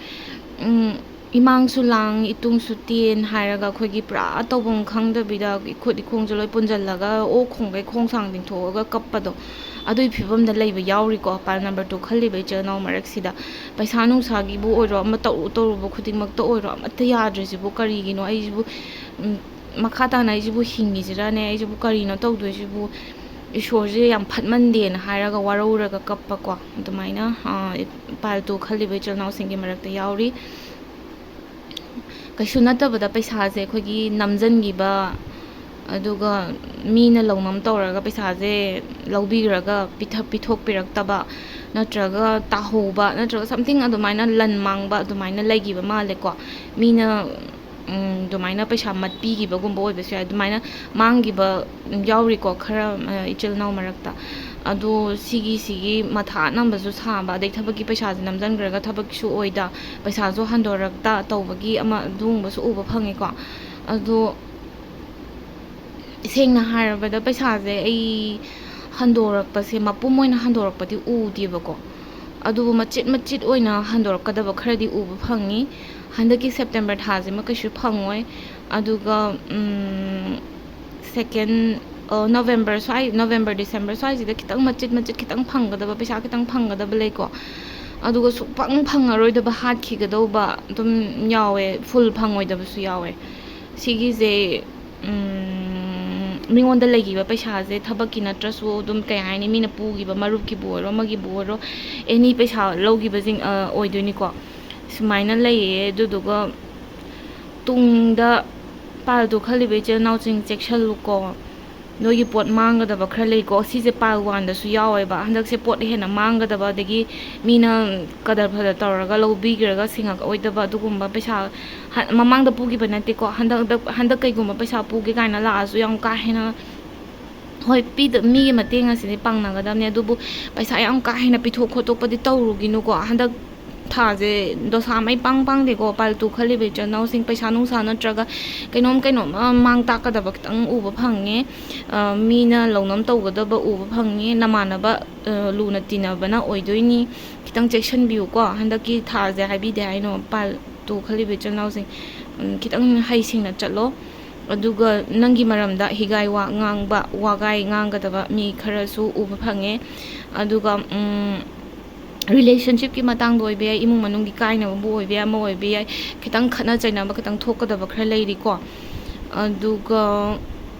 ꯎꯝ, ꯏꯃꯥꯡꯁꯨ ꯂꯥꯡ, ꯏꯇꯨꯡꯁꯨ ꯇꯦꯟ ꯍꯥꯏꯔꯒ ꯑꯩꯈꯣꯏꯒꯤ ꯄꯨꯔꯥ ꯇꯧꯐꯝ ꯈꯪꯗꯕꯤꯗ ꯏꯈꯨꯠ ꯏꯈꯣꯡꯁꯦ ꯂꯣꯏ ꯄꯨꯟꯁꯤꯜꯂꯒ ꯑꯣꯛ ꯈꯣꯡꯒꯩ ꯈꯣꯡ ꯁꯥꯡ ꯇꯤꯡꯊꯣꯛꯑꯒ ꯀꯞꯄꯗꯣ, ꯑꯗꯨꯒꯤ ꯐꯤꯕꯝꯗ ꯂꯩꯕ ꯌꯥꯎꯔꯤꯀꯣ꯫ Pile number two ꯈꯜꯂꯤꯕ ꯏꯆꯤꯜ ꯏꯅꯥꯎ ꯃꯔꯛꯁꯤꯗ ꯄꯩꯁꯥ ꯅꯨꯡꯁꯥꯒꯤꯕꯨ ꯑꯣꯏꯔꯣ, ꯑꯃ ꯇꯧꯔꯨ ꯇꯧꯔꯨꯕ ꯈꯨꯗꯤꯡꯃꯛꯇ ꯑꯣꯏꯔꯣ, ꯑꯃꯠꯇ ꯌꯥꯗ꯭ꯔꯤꯁꯤꯕꯨ ꯀꯔꯤꯒꯤꯅꯣ? ꯑꯩꯁꯤꯕꯨ, ꯎꯝ, ꯃꯈꯥ ꯇꯥꯅ ꯑꯩꯁꯤꯕꯨ ꯍꯤꯡꯉꯤꯁꯤꯔꯅꯦ? ꯑꯩꯁꯤꯕꯨ ꯀꯔꯤꯅꯣ ꯇꯧꯗꯣꯏꯁꯤꯕꯨ? ꯏꯁꯣꯔꯁꯦ ꯌꯥꯝ ꯐꯠꯃꯟꯗꯦꯅ ꯍꯥꯏꯔꯒ ꯋꯥꯔꯧꯔꯒ ꯀꯞꯄꯀꯣ, ꯑꯗꯨꯃꯥꯏꯅ, ꯑ, Pile two ꯈꯜꯂꯤꯕ ꯏꯆꯤꯜ ꯏꯅꯥꯎꯁꯤꯡꯒꯤ ꯃꯔꯛꯇ ꯌꯥꯎꯔꯤ꯫ ꯀꯩꯁꯨ ꯅꯠꯇꯕꯗ ꯄꯩꯁꯥꯁꯦ ꯑꯩꯈꯣꯏꯒꯤ ꯅꯝꯖꯟꯈꯤꯕ, ꯑꯗꯨꯒ ꯃꯤꯅ ꯂꯧꯅꯝ ꯇꯧꯔꯒ ꯄꯩꯁꯥꯁꯦ ꯂꯧꯕꯤꯈ꯭ꯔꯒ ꯄꯤꯊ-, ꯄꯤꯊꯣꯛꯄꯤꯔꯛꯇꯕ, ꯅꯠꯇ꯭ꯔꯒ ꯇꯥꯍꯧꯕ, ꯅꯠꯇ꯭ꯔꯒ something ꯑꯗꯨꯃꯥꯏꯅ ꯂꯟ ꯃꯥꯡꯕ ꯑꯗꯨꯃꯥꯏꯅ ꯂꯩꯈꯤꯕ ꯃꯥꯜꯂꯦꯀꯣ꯫ ꯃꯤꯅ, ꯎꯝ, ꯑꯗꯨꯃꯥꯏꯅ ꯄꯩꯁꯥ ꯃꯠꯄꯤꯈꯤꯕꯒꯨꯝꯕ ꯑꯣꯏꯕꯁꯨ ꯌꯥꯏ꯫ ꯑꯗꯨꯃꯥꯏꯅ ꯃꯥꯡꯈꯤꯕ ꯌꯥꯎꯔꯤꯀꯣ ꯈꯔ, ꯑ, ꯏꯆꯤꯜ ꯏꯅꯥꯎ ꯃꯔꯛꯇ꯫ ꯑꯗꯣ ꯁꯤꯒꯤ, ꯁꯤꯒꯤ ꯃꯊꯥ ꯑꯅꯝꯕꯁꯨ ꯁꯥꯕ, ꯑꯗꯩ ꯊꯕꯛꯀꯤ ꯄꯩꯁꯥꯁꯦ ꯅꯝꯁꯤꯟꯈ꯭ꯔꯒ ꯊꯕꯛꯁꯨ ꯑꯣꯏꯗ, ꯄꯩꯁꯥꯁꯨ ꯍꯟꯗꯣꯔꯛꯇ ꯇꯧꯕꯒꯤ ꯑꯃ ꯑꯗꯨꯒꯨꯝꯕꯁꯨ ꯎꯕ ꯐꯪꯉꯦꯀꯣ꯫ ꯑꯗꯣ ꯁꯦꯡꯅ ꯍꯥꯏꯔꯕꯗ ꯄꯩꯁꯥꯁꯦ ꯑꯩ ꯍꯟꯗꯣꯔꯛꯄꯁꯦ, ꯃꯄꯨꯝ ꯑꯣꯏꯅ ꯍꯟꯗꯣꯔꯛꯄꯗꯤ ꯎꯗꯦꯕꯀꯣ, ꯑꯗꯨꯕꯨ ꯃꯆꯤꯠ ꯃꯆꯤꯠ ꯑꯣꯏꯅ ꯍꯟꯗꯣꯔꯛꯀꯗꯕ ꯈꯔꯗꯤ ꯎꯕ ꯐꯪꯉꯤ꯫ ꯍꯟꯗꯛꯀꯤ September ꯊꯥꯁꯤꯃ ꯀꯩꯁꯨ ꯐꯪꯉꯣꯏ꯫ ꯑꯗꯨꯒ, ꯎꯝ, second, ꯑ, November ꯁ꯭ꯋꯥꯏ, November, December ꯁ꯭ꯋꯥꯏꯁꯤꯗ ꯈꯤꯇꯪ ꯃꯆꯤꯠ ꯃꯆꯤꯠ ꯈꯤꯇꯪ ꯐꯪꯒꯗꯕ, ꯄꯩꯁꯥ ꯈꯤꯇꯪ ꯐꯪꯒꯗꯕ ꯂꯩꯀꯣ꯫ ꯑꯗꯨꯒ ꯁꯨꯡꯐꯪ ꯐꯪꯉꯔꯣꯏꯗꯕ, ꯍꯥꯠꯈꯤꯒꯗꯧꯕ ꯑꯗꯨꯝ ꯌꯥꯎꯋꯦ, full ꯐꯪꯉꯣꯏꯗꯕꯁꯨ ꯌꯥꯎꯋꯦ꯫ ꯁꯤꯒꯤꯁꯦ, ꯎꯝ, ꯃꯤꯉꯣꯟꯗ ꯂꯩꯈꯤꯕ ꯄꯩꯁꯥꯁꯦ ꯊꯕꯛꯀꯤ ꯅꯠꯇ꯭ꯔꯁꯨ ꯑꯗꯨꯝ, ꯀꯩ ꯍꯥꯏꯅꯤ, ꯃꯤꯅ ꯄꯨꯈꯤꯕ, ꯃꯔꯨꯞꯀꯤꯕꯨ ꯑꯣꯏꯔꯣ, ꯑꯃꯒꯤꯕꯨ ꯑꯣꯏꯔꯣ, any ꯄꯩꯁꯥ ꯂꯧꯈꯤꯕꯁꯤꯡ, ꯑ, ꯑꯣꯏꯗꯣꯏꯅꯤꯀꯣ꯫ ꯁꯨꯃꯥꯏꯅ ꯂꯩꯌꯦ꯫ ꯑꯗꯨꯗꯨꯒ ꯇꯨꯡꯗ Pile two ꯈꯜꯂꯤꯕ ꯏꯆꯤꯜ ꯏꯅꯥꯎꯁꯤꯡ ꯆꯦꯛꯁꯤꯜꯂꯨꯀꯣ꯫ ꯅꯣꯏꯒꯤ ꯄꯣꯠ ꯃꯥꯡꯒꯗꯕ ꯈꯔ ꯂꯩꯀꯣ꯫ ꯁꯤꯁꯦ Pile one ꯗꯁꯨ ꯌꯥꯎꯋꯦꯕ꯫ ꯍꯟꯗꯛꯁꯦ ꯄꯣꯠ ꯍꯦꯟꯅ ꯃꯥꯡꯒꯗꯕ, ꯑꯗꯒꯤ ꯃꯤꯅ ꯀꯗꯔ ꯐꯗꯔ ꯇꯧꯔꯒ ꯂꯧꯕꯤꯈ꯭ꯔꯒ ꯁꯤꯡꯉꯛꯑꯣꯏꯗꯕ ꯑꯗꯨꯒꯨꯝꯕ ꯄꯩꯁꯥ, ꯍ-, ꯃꯃꯥꯡꯗ ꯄꯨꯈꯤꯕ ꯅꯠꯇꯦꯀꯣ꯫ ꯍꯟꯗꯛ, ꯍꯟꯗꯛ, ꯍꯟꯗꯛ ꯀꯩꯒꯨꯝꯕ ꯄꯩꯁꯥ ꯄꯨꯒꯦ ꯀꯥꯏꯅ ꯂꯥꯛꯑꯁꯨ ꯌꯥꯝ ꯀꯥ ꯍꯦꯟꯅ, ꯍꯣꯏ, ꯄꯤꯗ-, ꯃꯤꯒꯤ ꯃꯇꯦꯡ ꯑꯁꯤꯗꯤ ꯄꯥꯡꯅꯒꯗꯕꯅꯦ, ꯑꯗꯨꯕꯨ ꯄꯩꯁꯥ ꯌꯥꯝ ꯀꯥ ꯍꯦꯟꯅ ꯄꯤꯊꯣꯛ ꯈꯣꯠꯇꯣꯛꯄꯗꯤ ꯇꯧꯔꯨꯒꯤꯅꯨꯀꯣ꯫ ꯍꯟꯗꯛ ꯊꯥꯁꯦ ꯗꯣꯁꯥ ꯃꯩ ꯄꯥꯡ ꯄꯥꯡꯗꯦꯀꯣ꯫ Pile two ꯈꯜꯂꯤꯕ ꯏꯆꯤꯜ ꯏꯅꯥꯎꯁꯤꯡ ꯄꯩꯁꯥ ꯅꯨꯡꯁꯥ ꯅꯠꯇ꯭ꯔꯒ ꯀꯩꯅꯣꯝ ꯀꯩꯅꯣꯝ ꯑꯃ ꯃꯥꯡ ꯇꯥꯛꯀꯗꯕ ꯈꯤꯇꯪ ꯎꯕ ꯐꯪꯉꯦ꯫ ꯑ, ꯃꯤꯅ ꯂꯧꯅꯝ ꯇꯧꯒꯗꯕ ꯎꯕ ꯐꯪꯉꯦ꯫ ꯅꯃꯥꯟꯅꯕ, ꯑ, ꯂꯨꯅ ꯇꯤꯟꯅꯕꯅ ꯑꯣꯏꯗꯣꯏꯅꯤ꯫ ꯈꯤꯇꯪ ꯆꯦꯛꯁꯤꯟꯕꯤꯌꯨꯀꯣ꯫ ꯍꯟꯗꯛꯀꯤ ꯊꯥꯁꯦ ꯍꯥꯏꯕꯤꯗꯦ ꯍꯥꯏꯅꯣ, Pile ꯇꯨ ꯈꯜꯂꯤꯕ ꯏꯆꯤꯜ ꯏꯅꯥꯎꯁꯤꯡ, ꯎꯝ, ꯈꯤꯇꯪ ꯍꯩꯁꯤꯡꯅ ꯆꯠꯂꯣ꯫ ꯑꯗꯨꯒ ꯅꯪꯒꯤ ꯃꯔꯝꯗ ꯍꯤꯒꯥꯏ ꯋꯥ ꯉꯥꯡꯕ, ꯋꯥꯒꯥꯏ ꯉꯥꯡꯒꯗꯕ ꯃꯤ ꯈꯔꯁꯨ ꯎꯕ ꯐꯪꯉꯦ꯫ ꯑꯗꯨꯒ, ꯎꯝ, ꯔꯤꯂꯦꯁꯟꯁꯤꯞꯀꯤ ꯃꯇꯥꯡꯗ ꯑꯣꯏꯕ ꯌꯥꯏ, ꯏꯃꯨꯡ ꯃꯅꯨꯡꯒꯤ ꯀꯥꯏꯅꯕꯕꯨ ꯑꯣꯏꯕ ꯌꯥꯏ, ꯑꯃ ꯑꯣꯏꯕ ꯌꯥꯏ, ꯈꯤꯇꯪ ꯈꯠꯅ ꯆꯩꯅꯕ, ꯈꯤꯇꯪ ꯊꯣꯛꯀꯗꯕ ꯈꯔ ꯂꯩꯔꯤꯀꯣ꯫ ꯑꯗꯨꯒ,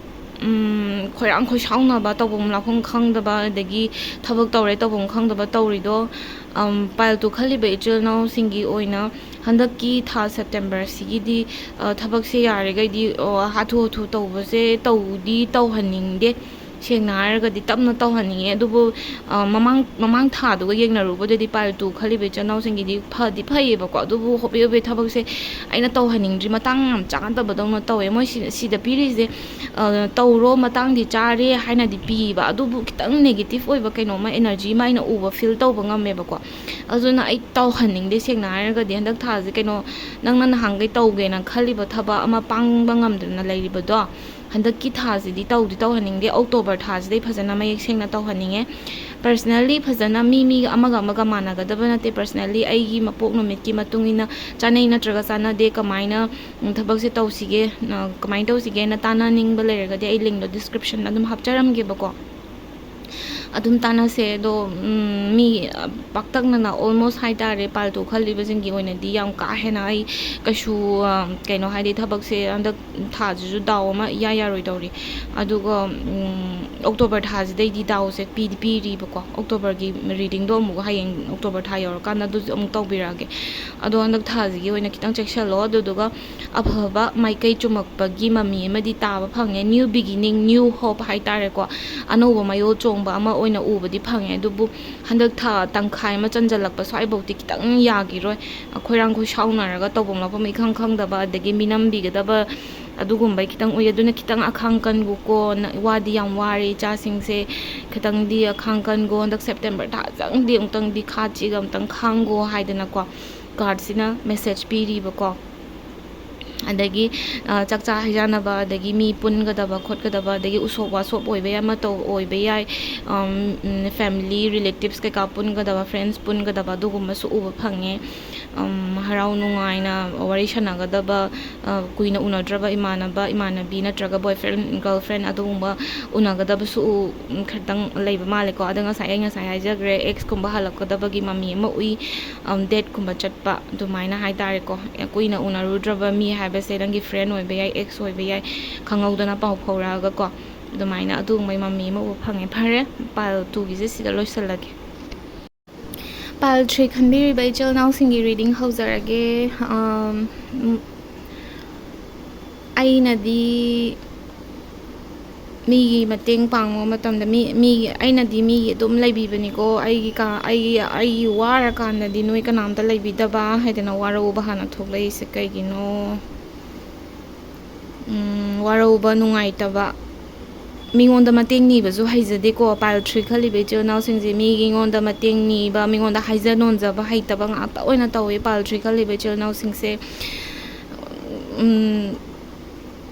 ꯎꯝ, ꯈꯣꯏꯔꯥꯡ ꯈꯣꯏꯁꯥꯎꯅꯕ, ꯇꯧꯐꯝ ꯂꯥꯛꯐꯝ ꯈꯪꯗꯕ, ꯑꯗꯒꯤ ꯊꯕꯛ ꯇꯧꯔꯦ ꯇꯧꯐꯝ ꯈꯪꯗꯕ ꯇꯧꯔꯤꯗꯣ, ꯎꯝ, ꯄꯥꯏꯜ ꯇꯨ ꯈꯜꯂꯤꯕ ꯏꯆꯤꯜ ꯏꯅꯥꯎꯁꯤꯡꯒꯤ ꯑꯣꯏꯅ ꯍꯟꯗꯛꯀꯤ ꯊꯥ ꯁꯦꯞꯇꯦꯝꯕꯔꯁꯤꯒꯤꯗꯤ, ꯑ, ꯊꯕꯛꯁꯦ ꯌꯥꯔꯤꯈꯩꯗꯤ, ꯑꯣ, ꯍꯥꯊꯨ ꯍꯥꯊꯨ ꯇꯧꯕꯁꯦ ꯇꯧꯗꯤ ꯇꯧꯍꯟꯅꯤꯡꯗꯦ꯫ ꯁꯦꯡꯅ ꯍꯥꯏꯔꯒꯗꯤ ꯇꯞꯅ ꯇꯧꯍꯟꯅꯤꯡꯉꯦ꯫ ꯑꯗꯨꯕꯨ, ꯑ, ꯃꯃꯥꯡ, ꯃꯃꯥꯡ ꯊꯥꯗꯨꯒ ꯌꯦꯡꯅꯔꯨꯕꯗꯗꯤ ꯄꯥꯏꯜ ꯇꯨ ꯈꯜꯂꯤꯕ ꯏꯆꯤꯜ ꯏꯅꯥꯎꯁꯤꯡꯒꯤꯗꯤ ꯐꯗꯤ ꯐꯩꯌꯦꯕꯀꯣ꯫ ꯑꯗꯨꯕꯨ ꯍꯣꯕꯦ ꯍꯣꯕꯦ ꯊꯕꯛꯁꯦ ꯑꯩꯅ ꯇꯧꯍꯟꯅꯤꯡꯗ꯭ꯔꯤ, ꯃꯇꯥꯡ ꯌꯥꯝ ꯆꯥꯅꯗꯕꯗꯧꯅ ꯇꯧꯋꯦ꯫ ꯃꯣꯏ ꯁꯤ-, ꯁꯤꯗ ꯄꯤꯔꯤꯁꯦ, ꯑ, "ꯇꯧꯔꯣ, ꯃꯇꯥꯡꯗꯤ ꯆꯥꯔꯦ" ꯍꯥꯏꯅꯗꯤ ꯄꯤꯕ, ꯑꯗꯨꯕꯨ ꯈꯤꯇꯪ ꯅꯦꯒꯦꯇꯤꯞ ꯑꯣꯏꯕ ꯀꯩꯅꯣꯝꯃ, ꯑꯦꯅꯔꯖꯤ ꯑꯃ ꯑꯩꯅ ꯎꯕ, ꯐꯤꯜ ꯇꯧꯕ ꯉꯝꯃꯦꯕꯀꯣ꯫ ꯑꯗꯨꯅ ꯑꯩ ꯇꯧꯍꯟꯅꯤꯡꯗꯦ꯫ ꯁꯦꯡꯅ ꯍꯥꯏꯔꯒꯗꯤ ꯍꯟꯗꯛ ꯊꯥꯁꯦ ꯀꯩꯅꯣ, ꯅꯪꯅ ꯅꯍꯥꯟꯈꯩ ꯇꯧꯒꯦꯅ ꯈꯜꯂꯤꯕ ꯊꯕꯛ ꯑꯃ ꯄꯥꯡꯕ ꯉꯝꯗꯅ ꯂꯩꯔꯤꯕꯗꯣ, ꯍꯟꯗꯛꯀꯤ ꯊꯥꯁꯤꯗꯤ ꯇꯧꯗꯤ ꯇꯧꯍꯟꯅꯤꯡꯗꯦ꯫ ꯑꯣꯛꯇꯣꯕꯔ ꯊꯥꯁꯤꯗꯩ ꯐꯖꯅ ꯃꯌꯦꯛ ꯁꯦꯡꯅ ꯇꯧꯍꯟꯅꯤꯡꯉꯦ꯫ ꯄꯔꯁꯅꯦꯜꯂꯤ ꯐꯖꯅ ꯃꯤ, ꯃꯤ ꯑꯃꯒ ꯑꯃꯒ ꯃꯥꯟꯅꯒꯗꯕ ꯅꯠꯇꯦ꯫ ꯄꯔꯁꯅꯦꯜꯂꯤ ꯑꯩꯒꯤ ꯃꯄꯣꯛ ꯅꯨꯃꯤꯠꯀꯤ ꯃꯇꯨꯡ ꯏꯟꯅ ꯆꯥꯅꯩ ꯅꯠꯇ꯭ꯔꯒ ꯆꯥꯟꯅꯗꯦ, ꯀꯃꯥꯏꯅ, ꯎꯝ, ꯊꯕꯛꯁꯦ ꯇꯧꯁꯤꯒꯦ, ꯑ, ꯀꯃꯥꯏꯅ ꯇꯧꯁꯤꯒꯦꯅ ꯇꯥꯟꯅꯅꯤꯡꯕ ꯂꯩꯔꯒꯗꯤ ꯑꯩ ꯂꯤꯡꯗꯣ ꯗꯤꯁꯀ꯭ꯔꯤꯞꯁꯟꯗ ꯑꯗꯨꯝ ꯍꯥꯞꯆꯔꯝꯒꯦꯕꯀꯣ꯫ ꯑꯗꯨꯝ ꯇꯥꯟꯅꯁꯦ꯫ ꯑꯗꯣ, ꯎꯝ, ꯃꯤ, ꯑ, ꯄꯥꯛꯇꯛꯅꯅ almost ꯍꯥꯏꯇꯥꯔꯦ, ꯄꯥꯏꯜ ꯇꯨ ꯈꯜꯂꯤꯕꯁꯤꯡꯒꯤ ꯑꯣꯏꯅꯗꯤ ꯌꯥꯝ ꯀꯥ ꯍꯦꯟꯅ ꯑꯩ ꯀꯩꯁꯨ, ꯑ, ꯀꯩꯅꯣ ꯍꯥꯏꯗꯤ ꯊꯕꯛꯁꯦ ꯍꯟꯗꯛ ꯊꯥꯁꯤꯁꯨ ꯗꯥꯎ ꯑꯃ ꯏꯌꯥ ꯌꯥꯔꯣꯏꯗꯧꯔꯤ꯫ ꯑꯗꯨꯒ, ꯎꯝ, ꯑꯣꯛꯇꯣꯕꯔ ꯊꯥꯁꯤꯗꯩꯗꯤ ꯗꯥꯎꯁꯦ ꯄꯤꯗꯤ ꯄꯤꯔꯤꯕꯀꯣ꯫ ꯑꯣꯛꯇꯣꯕꯔꯒꯤ ꯔꯤꯗꯤꯡꯗꯣ ꯑꯃꯨꯛ ꯍꯌꯦꯡ ꯑꯣꯛꯇꯣꯕꯔ ꯊꯥ ꯌꯧꯔꯀꯥꯟꯗ ꯑꯗꯨꯁꯨ ꯑꯃꯨꯛ ꯇꯧꯕꯤꯔꯛꯑꯒꯦ꯫ ꯑꯗꯣ ꯍꯟꯗꯛ ꯊꯥꯁꯤꯒꯤ ꯑꯣꯏꯅ ꯈꯤꯇꯪ ꯆꯦꯛꯁꯤꯜꯂꯣ꯫ ꯑꯗꯨꯗꯨꯒ ꯑꯐꯕ ꯃꯥꯏꯀꯩ ꯆꯨꯝꯃꯛꯄꯒꯤ ꯃꯃꯤ ꯑꯃꯗꯤ ꯇꯥꯕ ꯐꯪꯉꯦ꯫ New beginning, new hope ꯍꯥꯏꯇꯥꯔꯦꯀꯣ꯫ ꯑꯅꯧꯕ ꯃꯌꯣꯜ ꯆꯣꯡꯕ ꯑꯃ ꯑꯣꯏꯅ ꯎꯕꯗꯤ ꯐꯪꯉꯦ꯫ ꯑꯗꯨꯕꯨ ꯍꯟꯗꯛ ꯊꯥ ꯇꯪꯈꯥꯏ ꯑꯃ ꯆꯟꯖꯜꯂꯛꯄ ꯁ꯭ꯋꯥꯏꯐꯧꯗꯤ ꯈꯤꯇꯪ ꯌꯥꯈꯤꯔꯣꯏ꯫ ꯈꯣꯏꯔꯥꯡ ꯈꯣꯏꯁꯥꯎꯅꯔꯒ ꯇꯧꯐꯝ ꯂꯥꯛꯐꯝ ꯏꯈꯪ ꯈꯪꯗꯕ, ꯑꯗꯒꯤ ꯃꯤꯅꯝꯕꯤꯒꯗꯕ ꯑꯗꯨꯒꯨꯝꯕꯩ ꯈꯤꯇꯪ ꯎꯏ꯫ ꯑꯗꯨꯅ ꯈꯤꯇꯪ ꯑꯈꯥꯡ ꯀꯟꯒꯨꯀꯣ꯫ ꯅ-, ꯋꯥꯗꯤ ꯌꯥꯝ ꯋꯥꯔꯦ ꯏꯆꯥꯁꯤꯡꯁꯦ꯫ ꯈꯤꯇꯪꯗꯤ ꯑꯈꯥꯡ ꯀꯟꯒꯣ꯫ ꯍꯟꯗꯛ ꯁꯦꯞꯇꯦꯝꯕꯔ ꯊꯥꯁꯤꯗꯪꯗꯤ ꯑꯃꯨꯛꯇꯪꯗꯤ ꯈꯥ ꯆꯦꯒ ꯑꯃꯨꯛꯇꯪ ꯈꯥꯡꯒꯣ ꯍꯥꯏꯗꯅꯀꯣ꯫ ꯀꯥꯔꯠꯁꯤꯅ ꯃꯦꯁꯦꯖ ꯄꯤꯔꯤꯕꯀꯣ꯫ ꯑꯗꯒꯤ ꯆꯥꯛꯆꯥ ꯍꯩꯖꯥꯟꯅꯕ, ꯑꯗꯒꯤ ꯃꯤ ꯄꯨꯟꯒꯗꯕ ꯈꯣꯠꯀꯗꯕ, ꯑꯗꯒꯤ ꯎꯁꯣꯞ ꯋꯥꯁꯣꯞ ꯑꯣꯏꯕ ꯌꯥꯏ, ꯑꯃ ꯇꯧ ꯑꯣꯏꯕ ꯌꯥꯏ, family relatives ꯀꯩꯀꯥ ꯄꯨꯟꯒꯗꯕ, friends ꯄꯨꯟꯒꯗꯕ, ꯑꯗꯨꯒꯨꯝꯕꯁꯨ ꯎꯕ ꯐꯪꯉꯦ꯫ ꯍꯔꯥꯎ ꯅꯨꯡꯉꯥꯏꯅ ꯋꯥꯔꯤ ꯁꯥꯟꯅꯒꯗꯕ, ꯀꯨꯏꯅ ꯎꯅꯗ꯭ꯔꯕ ꯏꯃꯥꯟꯅꯕ ꯏꯃꯥꯟꯅꯕꯤ ꯅꯠꯇ꯭ꯔꯒ boyfriend girlfriend ꯑꯗꯨꯒꯨꯝꯕ ꯎꯅꯒꯗꯕꯁꯨ ꯎ ꯈꯤꯇꯪ ꯂꯩꯕ ꯃꯥꯜꯂꯦꯀꯣ꯫ ꯑꯗ ꯉꯁꯥꯏ ꯑꯩ ꯉꯁꯥꯏ ꯍꯥꯏꯖꯈ꯭ꯔꯦ, ꯑꯦꯛꯁꯀꯨꯝꯕ ꯍꯜꯂꯛꯀꯗꯕꯒꯤ ꯃꯃꯤ ꯑꯃ ꯎꯏ꯫ ꯗꯦꯠꯀꯨꯝꯕ ꯆꯠꯄ ꯑꯗꯨꯃꯥꯏꯅ ꯍꯥꯏꯇꯥꯔꯦꯀꯣ꯫ ꯀꯨꯏꯅ ꯎꯅꯔꯨꯗ꯭ꯔꯕ ꯃꯤ ꯍꯥꯏꯕꯁꯦ ꯅꯪꯒꯤ friend ꯑꯣꯏꯕ ꯌꯥꯏ, ꯑꯦꯛꯁ ꯑꯣꯏꯕ ꯌꯥꯏ, ꯈꯪꯍꯧꯗꯅ ꯄꯥꯎ ꯐꯥꯎꯔꯛꯑꯒꯀꯣ꯫ ꯑꯗꯨꯃꯥꯏꯅ ꯑꯗꯨꯒꯨꯝꯕꯩ ꯃꯃꯤ ꯑꯃ ꯎꯕ ꯐꯪꯉꯦ꯫ ꯐꯔꯦ, ꯄꯥꯏꯜ ꯇꯨꯒꯤꯁꯦ ꯁꯤꯗ ꯂꯣꯏꯁꯤꯜꯂꯒꯦ꯫ ꯄꯥꯏꯜ ꯊ꯭ꯔꯤ ꯈꯟꯕꯤꯔꯤꯕ ꯏꯆꯤꯜ ꯏꯅꯥꯎꯁꯤꯡꯒꯤ ꯔꯤꯗꯤꯡ ꯍꯧꯖꯔꯒꯦ꯫ ꯑꯩꯅꯗꯤ ꯃꯤꯒꯤ ꯃꯇꯦꯡ ꯄꯥꯡꯕ ꯃꯇꯝꯗ ꯃꯤ ꯃꯤꯒꯤ ꯑꯩꯅꯗꯤ ꯃꯤꯒꯤ ꯑꯗꯨꯝ ꯂꯩꯕꯤꯕꯅꯤꯀꯣ꯫ ꯑꯩꯒꯤ ꯀꯥ ꯑꯩꯒꯤ ꯑꯩꯒꯤ ꯋꯥꯔꯀꯥꯟꯗꯗꯤ ꯅꯣꯏ ꯀꯅꯥꯝꯇ ꯂꯩꯕꯤꯗꯕ ꯍꯥꯏꯗꯅ ꯋꯥꯔꯧꯕ ꯍꯥꯟꯅ ꯊꯣꯛꯂꯛꯏꯁꯦ ꯀꯩꯒꯤꯅꯣ? ꯋꯥꯔꯧꯕ, ꯅꯨꯡꯉꯥꯏꯇꯕ, ꯃꯤꯉꯣꯟꯗ ꯃꯇꯦꯡ ꯅꯤꯕꯁꯨ ꯍꯩꯖꯗꯦꯀꯣ꯫ ꯄꯥꯏꯜ ꯊ꯭ꯔꯤ ꯈꯜꯂꯤꯕ ꯏꯆꯤꯜ ꯏꯅꯥꯎꯁꯤꯡꯁꯦ ꯃꯤꯉꯣꯟꯗ ꯃꯇꯦꯡ ꯅꯤꯕ, ꯃꯤꯉꯣꯟꯗ ꯍꯥꯏꯖ ꯅꯣꯟꯖꯕ ꯍꯩꯇꯕ ꯉꯥꯛꯇ ꯑꯣꯏꯅ ꯇꯧꯋꯤ ꯄꯥꯏꯜ ꯊ꯭ꯔꯤ ꯈꯜꯂꯤꯕ ꯏꯆꯤꯜ ꯏꯅꯥꯎꯁꯤꯡꯁꯦ꯫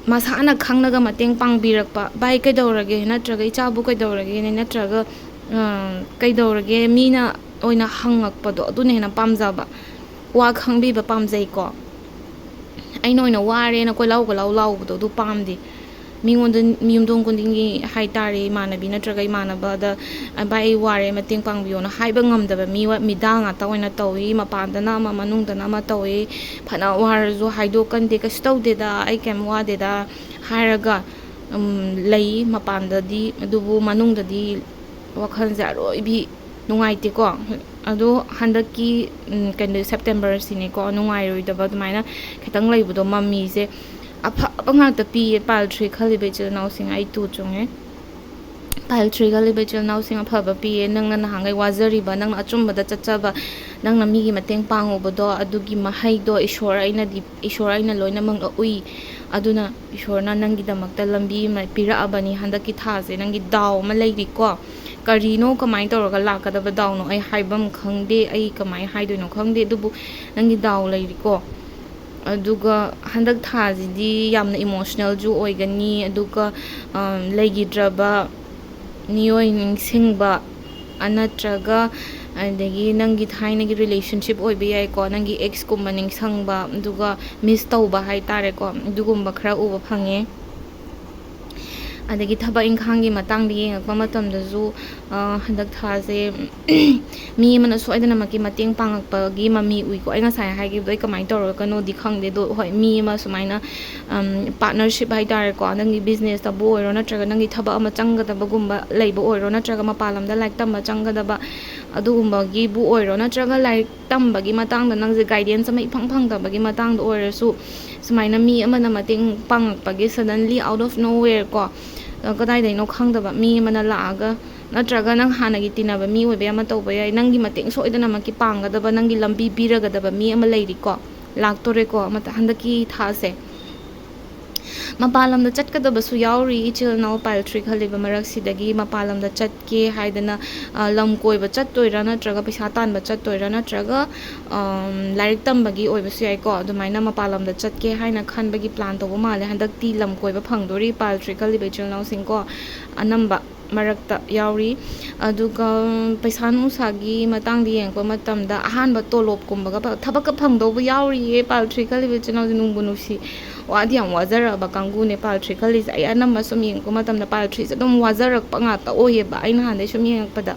ꯃꯁꯥꯅ ꯈꯪꯅꯒ ꯃꯇꯦꯡ ꯄꯥꯡꯕꯤꯔꯛꯄ, "ꯚꯥꯏ ꯀꯩꯗꯧꯔꯒꯦ?" ꯅꯠꯇ꯭ꯔꯒ "ꯏꯆꯥꯕꯨ ꯀꯩꯗꯧꯔꯒꯦꯅꯦ?" ꯅꯠꯇ꯭ꯔꯒ "ꯀꯩꯗꯧꯔꯒꯦ?" ꯃꯤꯅ ꯑꯣꯏꯅ ꯍꯪꯉꯛꯄꯗꯣ ꯑꯗꯨꯅ ꯍꯦꯟꯅ ꯄꯥꯝꯖꯕ꯫ ꯋꯥ ꯈꯪꯕꯤꯕ ꯄꯥꯝꯖꯩꯀꯣ꯫ ꯑꯩꯅ ꯑꯣꯏꯅ ꯋꯥꯔꯦꯅ ꯀꯣꯏꯂꯥꯎ ꯀꯣꯏꯂꯥꯎ ꯂꯥꯎꯕꯗꯣ ꯑꯗꯨ ꯄꯥꯝꯗꯦ꯫ ꯃꯤꯉꯣꯟꯗ, ꯃꯤ ꯌꯨꯝꯊꯣꯡ ꯈꯨꯗꯤꯡꯒꯤ ꯍꯥꯏ ꯇꯥꯔꯦ, ꯏꯃꯥꯟꯅꯕꯤ ꯅꯠꯇ꯭ꯔꯒ ꯏꯃꯥꯟꯅꯕꯗ, "ꯚꯥꯏ, ꯑꯩ ꯋꯥꯔꯦ, ꯃꯇꯦꯡ ꯄꯥꯡꯕꯤꯌꯣꯅ" ꯍꯥꯏꯕ ꯉꯝꯗꯕ ꯃꯤ, ꯃꯤꯗꯥ ꯉꯥꯛꯇ ꯑꯣꯏꯅ ꯇꯧꯏ꯫ ꯃꯄꯥꯟꯗꯅ ꯑꯃ, ꯃꯅꯨꯡꯗꯅ ꯑꯃ ꯇꯧꯏ꯫ ꯐꯅ ꯋꯥꯔꯁꯨ ꯍꯥꯏꯗꯣꯛꯀꯟꯗꯦ, "ꯀꯩꯁꯨ ꯇꯧꯗꯦꯗ, ꯑꯩ ꯀꯩꯝ ꯋꯥꯗꯦꯗ" ꯍꯥꯏꯔꯒ ꯂꯩ ꯃꯄꯥꯟꯗꯗꯤ, ꯑꯗꯨꯕꯨ ꯃꯅꯨꯡꯗꯗꯤ ꯋꯥꯈꯜꯁꯦ ꯑꯔꯣꯏꯕꯤ ꯅꯨꯡꯉꯥꯏꯇꯦꯀꯣ꯫ ꯑꯗꯣ ꯍꯟꯗꯛꯀꯤ ꯀꯩꯅꯣ ꯁꯦꯞꯇꯦꯝꯕꯔꯁꯤꯅꯦꯀꯣ ꯅꯨꯡꯉꯥꯏꯔꯣꯏꯗꯕ ꯑꯗꯨꯃꯥꯏꯅ ꯈꯤꯇꯪ ꯂꯩꯕꯗꯣ, ꯃꯃꯤꯁꯦ ꯑꯐꯕ ꯉꯥꯛꯇ ꯄꯤꯌꯦ꯫ ꯄꯥꯏꯜ ꯊ꯭ꯔꯤ ꯈꯜꯂꯤꯕ ꯏꯆꯤꯜ ꯏꯅꯥꯎꯁꯤꯡ, ꯑꯩ ꯇꯨ ꯆꯨꯡꯉꯦ꯫ ꯄꯥꯏꯜ ꯊ꯭ꯔꯤ ꯈꯜꯂꯤꯕ ꯏꯆꯤꯜ ꯏꯅꯥꯎꯁꯤꯡ, ꯑꯐꯕ ꯄꯤꯌꯦ꯫ ꯅꯪꯅ ꯅꯍꯥꯟꯈꯩ ꯋꯥꯖꯔꯤꯕ, ꯅꯪꯅ ꯑꯆꯨꯝꯕꯗ ꯆꯠꯆꯕ, ꯅꯪꯅ ꯃꯤꯒꯤ ꯃꯇꯦꯡ ꯄꯥꯡꯉꯨꯕꯗꯣ, ꯑꯗꯨꯒꯤ ꯃꯍꯩꯗꯣ ꯏꯁꯣꯔ ꯑꯩꯅꯗꯤ, ꯏꯁꯣꯔ ꯑꯩꯅ ꯂꯣꯏꯅꯃꯛ ꯎꯏ꯫ ꯑꯗꯨꯅ ꯏꯁꯣꯔꯅ ꯅꯪꯒꯤꯗꯃꯛꯇ ꯂꯝꯕꯤ ꯑꯃ ꯄꯤꯔꯛꯑꯕꯅꯤ꯫ ꯍꯟꯗꯛꯀꯤ ꯊꯥꯁꯦ ꯅꯪꯒꯤ ꯗꯥꯎ ꯑꯃ ꯂꯩꯔꯤꯀꯣ꯫ ꯀꯔꯤꯅꯣ, ꯀꯃꯥꯏꯅ ꯇꯧꯔꯒ ꯂꯥꯛꯀꯗꯕ ꯗꯥꯎꯅꯣ, ꯑꯩ ꯍꯥꯏꯐꯝ ꯈꯪꯗꯦ, ꯑꯩ ꯀꯃꯥꯏꯅ ꯍꯥꯏꯗꯣꯏꯅꯣ ꯈꯪꯗꯦ꯫ ꯑꯗꯨꯕꯨ ꯅꯪꯒꯤ ꯗꯥꯎ ꯂꯩꯔꯤꯀꯣ꯫ ꯑꯗꯨꯒ ꯍꯟꯗꯛ ꯊꯥꯁꯤꯗꯤ ꯌꯥꯝꯅ ꯏꯃꯣꯁꯅꯦꯜꯁꯨ ꯑꯣꯏꯒꯅꯤ, ꯑꯗꯨꯒ ꯂꯩꯈꯤꯗ꯭ꯔꯕ ꯃꯤꯑꯣꯏ ꯅꯤꯡꯁꯤꯡꯕ, ꯅꯠꯇ꯭ꯔꯒ ꯑꯗꯒꯤ ꯅꯪꯒꯤ ꯊꯥꯏꯅꯒꯤ ꯔꯤꯂꯦꯁꯟꯁꯤꯞ ꯑꯣꯏꯕ ꯌꯥꯏꯀꯣ, ꯅꯪꯒꯤ ꯑꯦꯛꯁꯀꯨꯝꯕ ꯅꯤꯡꯁꯤꯡꯕ, ꯑꯗꯨꯒ ꯃꯤꯁ ꯇꯧꯕ ꯍꯥꯏ ꯇꯥꯔꯦꯀꯣ, ꯑꯗꯨꯒꯨꯝꯕ ꯈꯔ ꯎꯕ ꯐꯪꯉꯦ꯫ ꯑꯗꯒꯤ ꯊꯕꯛ ꯏꯪꯈꯥꯡꯒꯤ ꯃꯇꯥꯡꯗ ꯌꯦꯡꯉꯛꯄ ꯃꯇꯝꯗꯁꯨ, ꯍꯟꯗꯛ ꯊꯥꯁꯦ ꯃꯤ ꯑꯃꯅ ꯁꯣꯏꯗꯅꯃꯛꯀꯤ ꯃꯇꯦꯡ ꯄꯥꯡꯉꯛꯄꯒꯤ ꯃꯃꯤ ꯎꯏꯀꯣ꯫ ꯑꯩ ꯉꯁꯥꯏ ꯍꯥꯏꯈꯤꯕꯗꯣ ꯑꯩ ꯀꯃꯥꯏꯅ ꯇꯧꯔꯒꯅꯣꯗꯤ ꯈꯪꯗꯦ, ꯑꯗꯣ ꯍꯣꯏ, ꯃꯤ ꯑꯃ ꯁꯨꯃꯥꯏꯅ ꯄꯥꯔꯠꯅꯔꯁꯤꯞ ꯍꯥꯏ ꯇꯥꯔꯦꯀꯣ, ꯅꯪꯒꯤ ꯕꯤꯖꯤꯅꯦꯁꯇꯕꯨ ꯑꯣꯏꯔꯣ, ꯅꯠꯇ꯭ꯔꯒ ꯅꯪꯒꯤ ꯊꯕꯛ ꯑꯃ ꯆꯪꯒꯗꯕꯒꯨꯝꯕ ꯂꯩꯕ ꯑꯣꯏꯔꯣ, ꯅꯠꯇ꯭ꯔꯒ ꯃꯄꯥꯟ ꯂꯝꯗ ꯂꯥꯏꯔꯤꯛ ꯇꯝꯕ ꯆꯪꯒꯗꯕ ꯑꯗꯨꯒꯨꯝꯕꯒꯤꯕꯨ ꯑꯣꯏꯔꯣ, ꯅꯠꯇ꯭ꯔꯒ ꯂꯥꯏꯔꯤꯛ ꯇꯝꯕꯒꯤ ꯃꯇꯥꯡꯗ ꯅꯪꯁꯦ ꯒꯥꯏꯗꯦꯟꯁ ꯑꯃ ꯏꯐꯪ ꯐꯪꯗꯕꯒꯤ ꯃꯇꯥꯡꯗ ꯑꯣꯏꯔꯁꯨ, ꯁꯨꯃꯥꯏꯅ ꯃꯤ ꯑꯃꯅ ꯃꯇꯦꯡ ꯄꯥꯡꯉꯛꯄꯒꯤ, suddenly, out of nowhere ꯀꯣ, ꯀꯗꯥꯏꯗꯩꯅꯣ ꯈꯪꯗꯕ ꯃꯤ ꯑꯃꯅ ꯂꯥꯛꯑꯒ, ꯅꯠꯇ꯭ꯔꯒ ꯅꯪ ꯍꯥꯟꯅꯒꯤ ꯇꯤꯟꯅꯕ ꯃꯤ ꯑꯣꯏꯕ ꯌꯥꯏ, ꯑꯃ ꯇꯧꯕ ꯌꯥꯏ, ꯅꯪꯒꯤ ꯃꯇꯦꯡ ꯁꯣꯏꯗꯅꯃꯛꯀꯤ ꯄꯥꯡꯒꯗꯕ, ꯅꯪꯒꯤ ꯂꯝꯕꯤ ꯄꯤꯔꯒꯗꯕ ꯃꯤ ꯑꯃ ꯂꯩꯔꯤꯀꯣ, ꯂꯥꯛꯇꯣꯔꯦꯀꯣ, ꯃꯊ-, ꯍꯟꯗꯛꯀꯤ ꯊꯥꯁꯦ꯫ ꯃꯄꯥꯟ ꯂꯝꯗ ꯆꯠꯀꯗꯕꯁꯨ ꯌꯥꯎꯔꯤ꯫ ꯏꯆꯤꯜ ꯏꯅꯥꯎ pile three ꯈꯜꯂꯤꯕ ꯃꯔꯛꯁꯤꯗꯒꯤ ꯃꯄꯥꯟ ꯂꯝꯗ ꯆꯠꯀꯦ ꯍꯥꯏꯗꯅ, ꯑ, ꯂꯝ ꯀꯣꯏꯕ ꯆꯠꯇꯣꯏꯔꯥ, ꯅꯠꯇ꯭ꯔꯒ ꯄꯩꯁꯥ ꯇꯥꯟꯕ ꯆꯠꯇꯣꯏꯔꯥ, ꯅꯠꯇ꯭ꯔꯒ, ꯑꯝ, ꯂꯥꯏꯔꯤꯛ ꯇꯝꯕꯒꯤ ꯑꯣꯏꯕꯁꯨ ꯌꯥꯏꯀꯣ꯫ ꯑꯗꯨꯃꯥꯏꯅ ꯃꯄꯥꯟ ꯂꯝꯗ ꯆꯠꯀꯦ ꯍꯥꯏꯅ ꯈꯟꯕꯒꯤ plan ꯇꯧꯕ ꯃꯥꯜꯂꯦ꯫ ꯍꯟꯗꯛꯇꯤ ꯂꯝ ꯀꯣꯏꯕ ꯐꯪꯗꯣꯔꯤ pile three ꯈꯜꯂꯤꯕ ꯏꯆꯤꯜ ꯏꯅꯥꯎꯁꯤꯡꯀꯣ, ꯑꯅꯝꯕ ꯃꯔꯛꯇ ꯌꯥꯎꯔꯤ꯫ ꯑꯗꯨꯒ ꯄꯩꯁꯥ ꯅꯨꯡꯁꯥꯒꯤ ꯃꯇꯥꯡꯗ ꯌꯦꯡꯉꯛꯄ ꯃꯇꯝꯗ ꯑꯍꯥꯟꯕ ꯇꯣꯂꯣꯞꯀꯨꯝꯕꯒ ꯐ-, ꯊꯕꯛꯀ ꯐꯪꯗꯧꯕ ꯌꯥꯎꯔꯤꯌꯦ pile three ꯈꯜꯂꯤꯕ ꯏꯆꯤꯜ ꯏꯅꯥꯎꯁꯦ꯫ ꯅꯨꯡꯕꯨ ꯅꯨꯡꯁꯤ, ꯋꯥꯗꯤ ꯌꯥꯝ ꯋꯥꯖꯔꯛꯑꯕ ꯀꯥꯡꯕꯨꯅꯦ pile three ꯈꯜꯂꯤꯁꯦ꯫ ꯑꯩ ꯑꯅꯝꯕ ꯁꯨꯝ ꯌꯦꯡꯉꯛꯄ ꯃꯇꯝꯗ pile three ꯁꯦ ꯑꯗꯨꯝ ꯋꯥꯖꯔꯛꯄ ꯉꯥꯛꯇ ꯑꯣꯏꯌꯦꯕ, ꯑꯩ ꯅꯍꯥꯟꯗꯩ ꯁꯨꯝ ꯌꯦꯡꯉꯛꯄꯗ꯫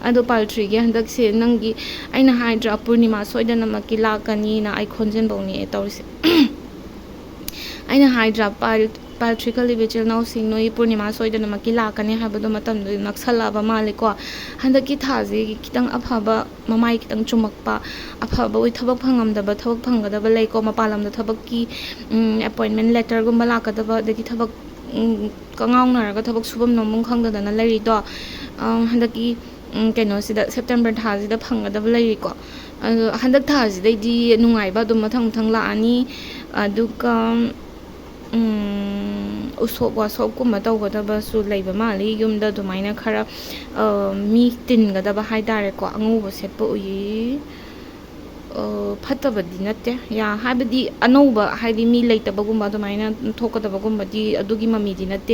ꯑꯗꯣ pile three ꯒꯤ ꯍꯟꯗꯛꯁꯦ ꯅꯪꯒꯤ, ꯑꯩꯅ ꯍꯥꯏꯗ꯭ꯔꯥ, ꯄꯨꯔꯅꯤꯃꯥ ꯁꯣꯏꯗꯅꯃꯛꯀꯤ ꯂꯥꯛꯀꯅꯤꯅ, ꯑꯩ ꯈꯣꯟꯖꯦꯜꯐꯧꯅꯦ ꯇꯧꯔꯤꯁꯦ꯫ ꯑꯩꯅ ꯍꯥꯏꯗ꯭ꯔꯥ, pile, pile three ꯈꯜꯂꯤꯕ ꯏꯆꯤꯜ ꯏꯅꯥꯎꯁꯤꯡ, ꯅꯣꯏ ꯄꯨꯔꯅꯤꯃꯥ ꯁꯣꯏꯗꯅꯃꯛꯀꯤ ꯂꯥꯛꯀꯅꯤ ꯍꯥꯏꯕꯗꯣ ꯃꯇꯝꯗꯣ ꯅꯛꯁꯜꯂꯛꯑꯕ ꯃꯥꯜꯂꯦꯀꯣ꯫ ꯍꯟꯗꯛꯀꯤ ꯊꯥꯁꯤꯒꯤ ꯈꯤꯇꯪ ꯑꯐꯕ, ꯃꯃꯥꯏ ꯈꯤꯇꯪ ꯆꯨꯝꯃꯛꯄ, ꯑꯐꯕ ꯑꯣꯏ, ꯊꯕꯛ ꯐꯪꯉꯝꯗꯕ ꯊꯕꯛ ꯐꯪꯒꯗꯕ ꯂꯩꯀꯣ, ꯃꯄꯥꯟ ꯂꯝꯗ ꯊꯕꯛꯀꯤ, ꯎꯝ, appointment letter ꯒꯨꯝꯕ ꯂꯥꯛꯀꯗꯕ, ꯑꯗꯒꯤ ꯊꯕꯛ, ꯎꯝ, ꯀꯉꯥꯎꯅꯔꯒ ꯊꯕꯛ ꯁꯨꯐꯝ ꯅꯣꯝꯐꯝ ꯈꯪꯗꯗꯅ ꯂꯩꯔꯤꯗꯣ, ꯑ, ꯍꯟꯗꯛꯀꯤ, ꯎꯝ, ꯀꯩꯅꯣꯁꯤꯗ, ꯁꯦꯞꯇꯦꯝꯕꯔ ꯊꯥꯁꯤꯗ ꯐꯪꯒꯗꯕ ꯂꯩꯔꯤꯀꯣ꯫ ꯑꯗꯣ ꯍꯟꯗꯛ ꯊꯥꯁꯤꯗꯩꯗꯤ ꯅꯨꯡꯉꯥꯏꯕ ꯑꯗꯨꯝ ꯃꯊꯪ ꯃꯊꯪ ꯂꯥꯛꯑꯅꯤ꯫ ꯑꯗꯨꯒ, ꯎꯝ, ꯎꯁꯣꯞ ꯋꯥꯁꯣꯞꯀꯨꯝꯕ ꯇꯧꯒꯗꯕꯁꯨ ꯂꯩꯕ ꯃꯥꯜꯂꯤ꯫ ꯌꯨꯝꯗ ꯑꯗꯨꯃꯥꯏꯅ ꯈꯔ, ꯑ, ꯃꯤ ꯇꯤꯟꯒꯗꯕ ꯍꯥꯏ ꯇꯥꯔꯦꯀꯣ, ꯑꯉꯧꯕ ꯁꯦꯠꯄ ꯎꯏ꯫ ꯐꯠꯇꯕꯗꯤ ꯅꯠꯇꯦ꯫ ꯌꯥ, ꯍꯥꯏꯕꯗꯤ ꯑꯅꯧꯕ, ꯍꯥꯏꯗꯤ ꯃꯤ ꯂꯩꯇꯕꯒꯨꯝꯕ ꯑꯗꯨꯃꯥꯏꯅ ꯊꯣꯛꯀꯗꯕꯒꯨꯝꯕꯗꯤ ꯑꯗꯨꯒꯤ ꯃꯃꯤꯗꯤ ꯅꯠꯇꯦ꯫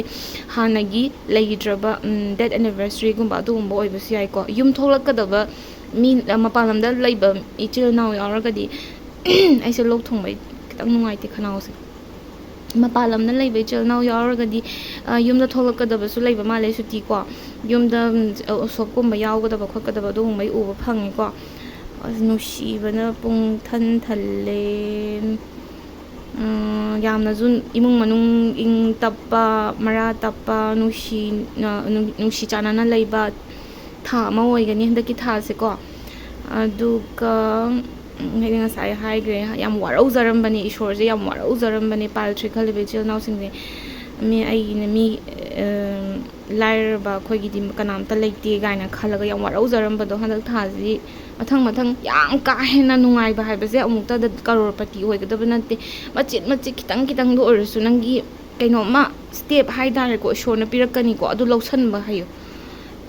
ꯍꯥꯟꯅꯒꯤ ꯂꯩꯈꯤꯗ꯭ꯔꯕ, ꯗꯦꯠ ꯑꯦꯅꯤꯚꯔꯁꯔꯤꯒꯨꯝꯕ ꯑꯗꯨꯒꯨꯝꯕ ꯑꯣꯏꯕꯁꯨ ꯌꯥꯏꯀꯣ꯫ ꯌꯨꯝ ꯊꯣꯛꯂꯛꯀꯗꯕ ꯃꯤ, ꯃꯄꯥꯟ ꯂꯝꯗ ꯂꯩꯕ ꯏꯆꯤꯜ ꯏꯅꯥꯎ ꯌꯥꯎꯔꯒꯗꯤ, ꯑꯩꯁꯦ ꯂꯣꯛ ꯊꯨꯡꯕꯩ ꯈꯤꯇꯪ ꯅꯨꯡꯉꯥꯏꯇꯦ ꯈꯅꯥꯎꯁꯦ꯫ ꯃꯄꯥꯟ ꯂꯝꯗ ꯂꯩꯕ ꯏꯆꯤꯜ ꯏꯅꯥꯎ ꯌꯥꯎꯔꯒꯗꯤ, ꯌꯨꯝꯗ ꯊꯣꯛꯂꯛꯀꯗꯕꯁꯨ ꯂꯩꯕ ꯃꯥꯜꯂꯦ ꯁꯨꯇꯤꯀꯣ꯫ ꯌꯨꯝꯗ ꯎꯁꯣꯞꯀꯨꯝꯕ ꯌꯥꯎꯒꯗꯕ ꯈꯣꯠꯀꯗꯕ ꯑꯗꯨꯒꯨꯝꯕꯩ ꯎꯕ ꯐꯪꯉꯦꯀꯣ꯫ ꯑꯁ, ꯅꯨꯡꯁꯤꯕꯅ ꯄꯨꯡ ꯊꯟ ꯊꯜꯂꯦ꯫ ꯌꯥꯝꯅꯁꯨ ꯏꯃꯨꯡ ꯃꯅꯨꯡ ꯏꯪ ꯇꯞꯄ, ꯃꯔꯥ ꯇꯞꯄ, ꯅꯨꯡꯁꯤ, ꯅꯨꯡꯁꯤ ꯆꯥꯟꯅꯅ ꯂꯩꯕ ꯊꯥ ꯑꯃ ꯑꯣꯏꯒꯅꯤ ꯍꯟꯗꯛꯀꯤ ꯊꯥꯁꯦꯀꯣ꯫ ꯑꯗꯨꯒ, ꯎꯝ, ꯑꯩꯅ ꯉꯁꯥꯏ ꯍꯥꯏꯈ꯭ꯔꯦ, ꯌꯥꯝ ꯋꯥꯔꯧꯖꯔꯝꯕꯅꯦ, ꯏꯁꯣꯔꯁꯦ ꯌꯥꯝ ꯋꯥꯔꯧꯖꯔꯝꯕꯅꯦ ꯄꯥꯏꯜ ꯊ꯭ꯔꯤ ꯈꯜꯂꯤꯕ ꯏꯆꯤꯜ ꯏꯅꯥꯎꯁꯤꯡꯁꯦ꯫ ꯃꯤ, ꯑꯩꯒꯤꯅ ꯃꯤ, ꯑ, ꯂꯥꯏꯔꯕ ꯑꯩꯈꯣꯏꯒꯤꯗꯤ ꯀꯅꯥꯝꯇ ꯂꯩꯇꯦ ꯀꯥꯏꯅ ꯈꯜꯂꯒ ꯌꯥꯝ ꯋꯥꯔꯧꯖꯔꯝꯕꯗꯣ, ꯍꯟꯗꯛ ꯊꯥꯁꯤꯗꯤ ꯃꯊꯪ ꯃꯊꯪ ꯌꯥꯝ ꯀꯥ ꯍꯦꯟꯅ ꯅꯨꯡꯉꯥꯏꯕ ꯍꯥꯏꯕꯁꯦ ꯑꯃꯨꯛꯇꯗ ꯀꯔꯣꯔꯄꯇꯤ ꯑꯣꯏꯒꯗꯕ ꯅꯠꯇꯦ꯫ ꯃꯆꯤꯠ ꯃꯆꯤꯠ, ꯈꯤꯇꯪ ꯈꯤꯇꯪꯗ ꯑꯣꯏꯔꯁꯨ ꯅꯪꯒꯤ ꯀꯩꯅꯣꯝꯃ ꯁ꯭ꯇꯦꯞ ꯍꯥꯏ ꯇꯥꯔꯦꯀꯣ, ꯏꯁꯣꯔꯅ ꯄꯤꯔꯛꯀꯅꯤꯀꯣ, ꯑꯗꯨ ꯂꯧꯁꯟꯕ ꯍꯩꯌꯨ꯫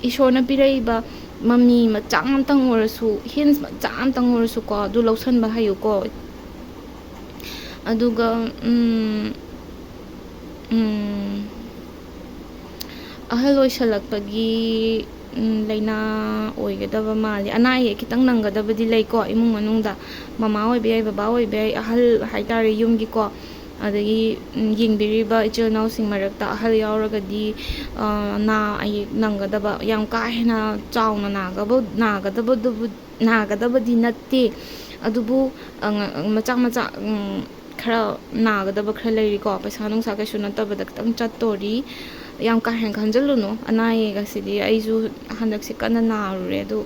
ꯏꯁꯣꯔꯅ ꯄꯤꯔꯛꯏꯕ ꯃꯃꯤ ꯃꯆꯥ ꯑꯃꯇꯪ ꯑꯣꯏꯔꯁꯨ, ꯍꯤꯟꯁ ꯃꯆꯥ ꯑꯃꯇꯪ ꯑꯣꯏꯔꯁꯨꯀꯣ, ꯑꯗꯨ ꯂꯧꯁꯟꯕ ꯍꯩꯌꯨꯀꯣ꯫ ꯑꯗꯨꯒ, ꯎꯝ, ꯎꯝ, ꯑꯍꯜ ꯑꯣꯏꯁꯜꯂꯛꯄꯒꯤ, ꯎꯝ, ꯂꯥꯏꯅꯥ ꯑꯣꯏꯒꯗꯕ ꯃꯥꯜꯂꯤ꯫ ꯑꯅꯥ ꯑꯌꯦꯛ ꯈꯤꯇꯪ ꯅꯪꯒꯗꯕꯗꯤ ꯂꯩꯀꯣ ꯏꯃꯨꯡ ꯃꯅꯨꯡꯗ꯫ ꯃꯃꯥ ꯑꯣꯏꯕ ꯌꯥꯏ, ꯕꯕꯥ ꯑꯣꯏꯕ ꯌꯥꯏ, ꯑꯍꯜ ꯍꯥꯏꯇꯥꯔꯦ ꯌꯨꯝꯒꯤꯀꯣ꯫ ꯑꯗꯒꯤ, ꯎꯝ, ꯌꯦꯡꯕꯤꯔꯤꯕ ꯏꯆꯤꯜ ꯏꯅꯥꯎꯁꯤꯡ ꯃꯔꯛꯇ ꯑꯍꯜ ꯌꯥꯎꯔꯒꯗꯤ, ꯑ, ꯅꯥ ꯑꯌꯦꯛ ꯅꯪꯒꯗꯕ, ꯌꯥꯝ ꯀꯥ ꯍꯦꯟꯅ ꯆꯥꯎꯅ ꯅꯥꯒꯕ-, ꯅꯥꯒꯗꯕꯗꯨꯕꯨ-, ꯅꯥꯒꯗꯕꯗꯤ ꯅꯠꯇꯦ꯫ ꯑꯗꯨꯕꯨ, ꯑ, ꯉ-, ꯃꯆꯥ ꯃꯆꯥ, ꯎꯝ, ꯈꯔ ꯅꯥꯒꯗꯕ ꯈꯔ ꯂꯩꯔꯤꯀꯣ, ꯄꯩꯁꯥ ꯅꯨꯡꯁꯥ ꯀꯩꯁꯨ ꯅꯠꯇꯕꯗ ꯈꯤꯇꯪ ꯆꯠꯇꯣꯔꯤ꯫ ꯌꯥꯝ ꯀꯥ ꯍꯦꯟꯅ ꯈꯟꯖꯤꯜꯂꯨꯅꯨ꯫ ꯑꯅꯥ ꯑꯌꯦꯛ ꯑꯁꯤꯗꯤ, ꯑꯩꯁꯨ ꯍꯟꯗꯛꯁꯦ ꯀꯟꯅ ꯅꯥꯔꯨꯔꯦ, ꯑꯗꯨ,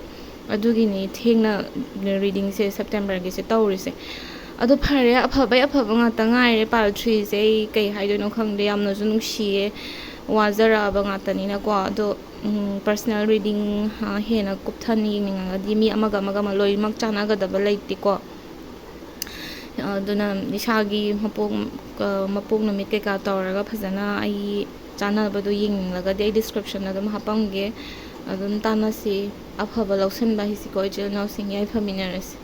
ꯑꯗꯨꯒꯤꯅꯤ ꯊꯦꯡꯅ ꯔꯤꯗꯤꯡꯁꯦ ꯁꯦꯞꯇꯦꯝꯕꯔꯒꯤꯁꯦ ꯇꯧꯔꯤꯁꯦ꯫ ꯑꯗꯣ ꯐꯔꯦ, ꯑꯐꯕꯩ ꯑꯐꯕ ꯉꯥꯛꯇ ꯉꯥꯏꯔꯦ ꯄꯥꯏꯜ ꯊ꯭ꯔꯤꯁꯦ꯫ ꯑꯩ ꯀꯩ ꯍꯥꯏꯗꯣꯏꯅꯣ ꯈꯪꯗꯦ, ꯌꯥꯝꯅꯁꯨ ꯅꯨꯡꯁꯤꯌꯦ, ꯋꯥꯖꯔꯛꯑꯕ ꯉꯥꯛꯇꯅꯤꯅꯀꯣ꯫ ꯑꯗꯣ, ꯎꯝ, ꯄꯔꯁꯅꯦꯜ ꯔꯤꯗꯤꯡ, ꯑ, ꯍꯦꯟꯅ ꯀꯨꯞꯊꯅ ꯌꯦꯡꯅꯤꯡꯉꯒꯗꯤ ꯃꯤ ꯑꯃꯒ ꯑꯃꯒ ꯑꯃ ꯂꯣꯏꯅꯃꯛ ꯆꯥꯟꯅꯒꯗꯕ ꯂꯩꯇꯦꯀꯣ꯫ ꯑꯗꯨꯅ ꯏꯁꯥꯒꯤ ꯃꯄꯣꯛ, ꯑ, ꯃꯄꯣꯛ ꯅꯨꯃꯤꯠ ꯀꯩꯀꯥ ꯇꯧꯔꯒ ꯐꯖꯅ ꯑꯩꯒꯤ ꯆꯥꯟꯅꯕꯗꯣ ꯌꯦꯡꯅꯤꯡꯂꯒꯗꯤ ꯑꯩ ꯗꯤꯁꯀ꯭ꯔꯤꯞꯁꯟꯗ ꯑꯗꯨꯝ ꯍꯥꯞꯄꯝꯒꯦ꯫ ꯑꯗꯨꯝ ꯇꯥꯟꯅꯁꯤ꯫ ꯑꯐꯕ ꯂꯧꯁꯤꯟꯕ ꯍꯥꯏꯁꯤꯀꯣ, ꯏꯆꯤꯜ ꯏꯅꯥꯎꯁꯤꯡ ꯌꯥꯏꯐꯃꯤꯟꯅꯔꯁꯤ꯫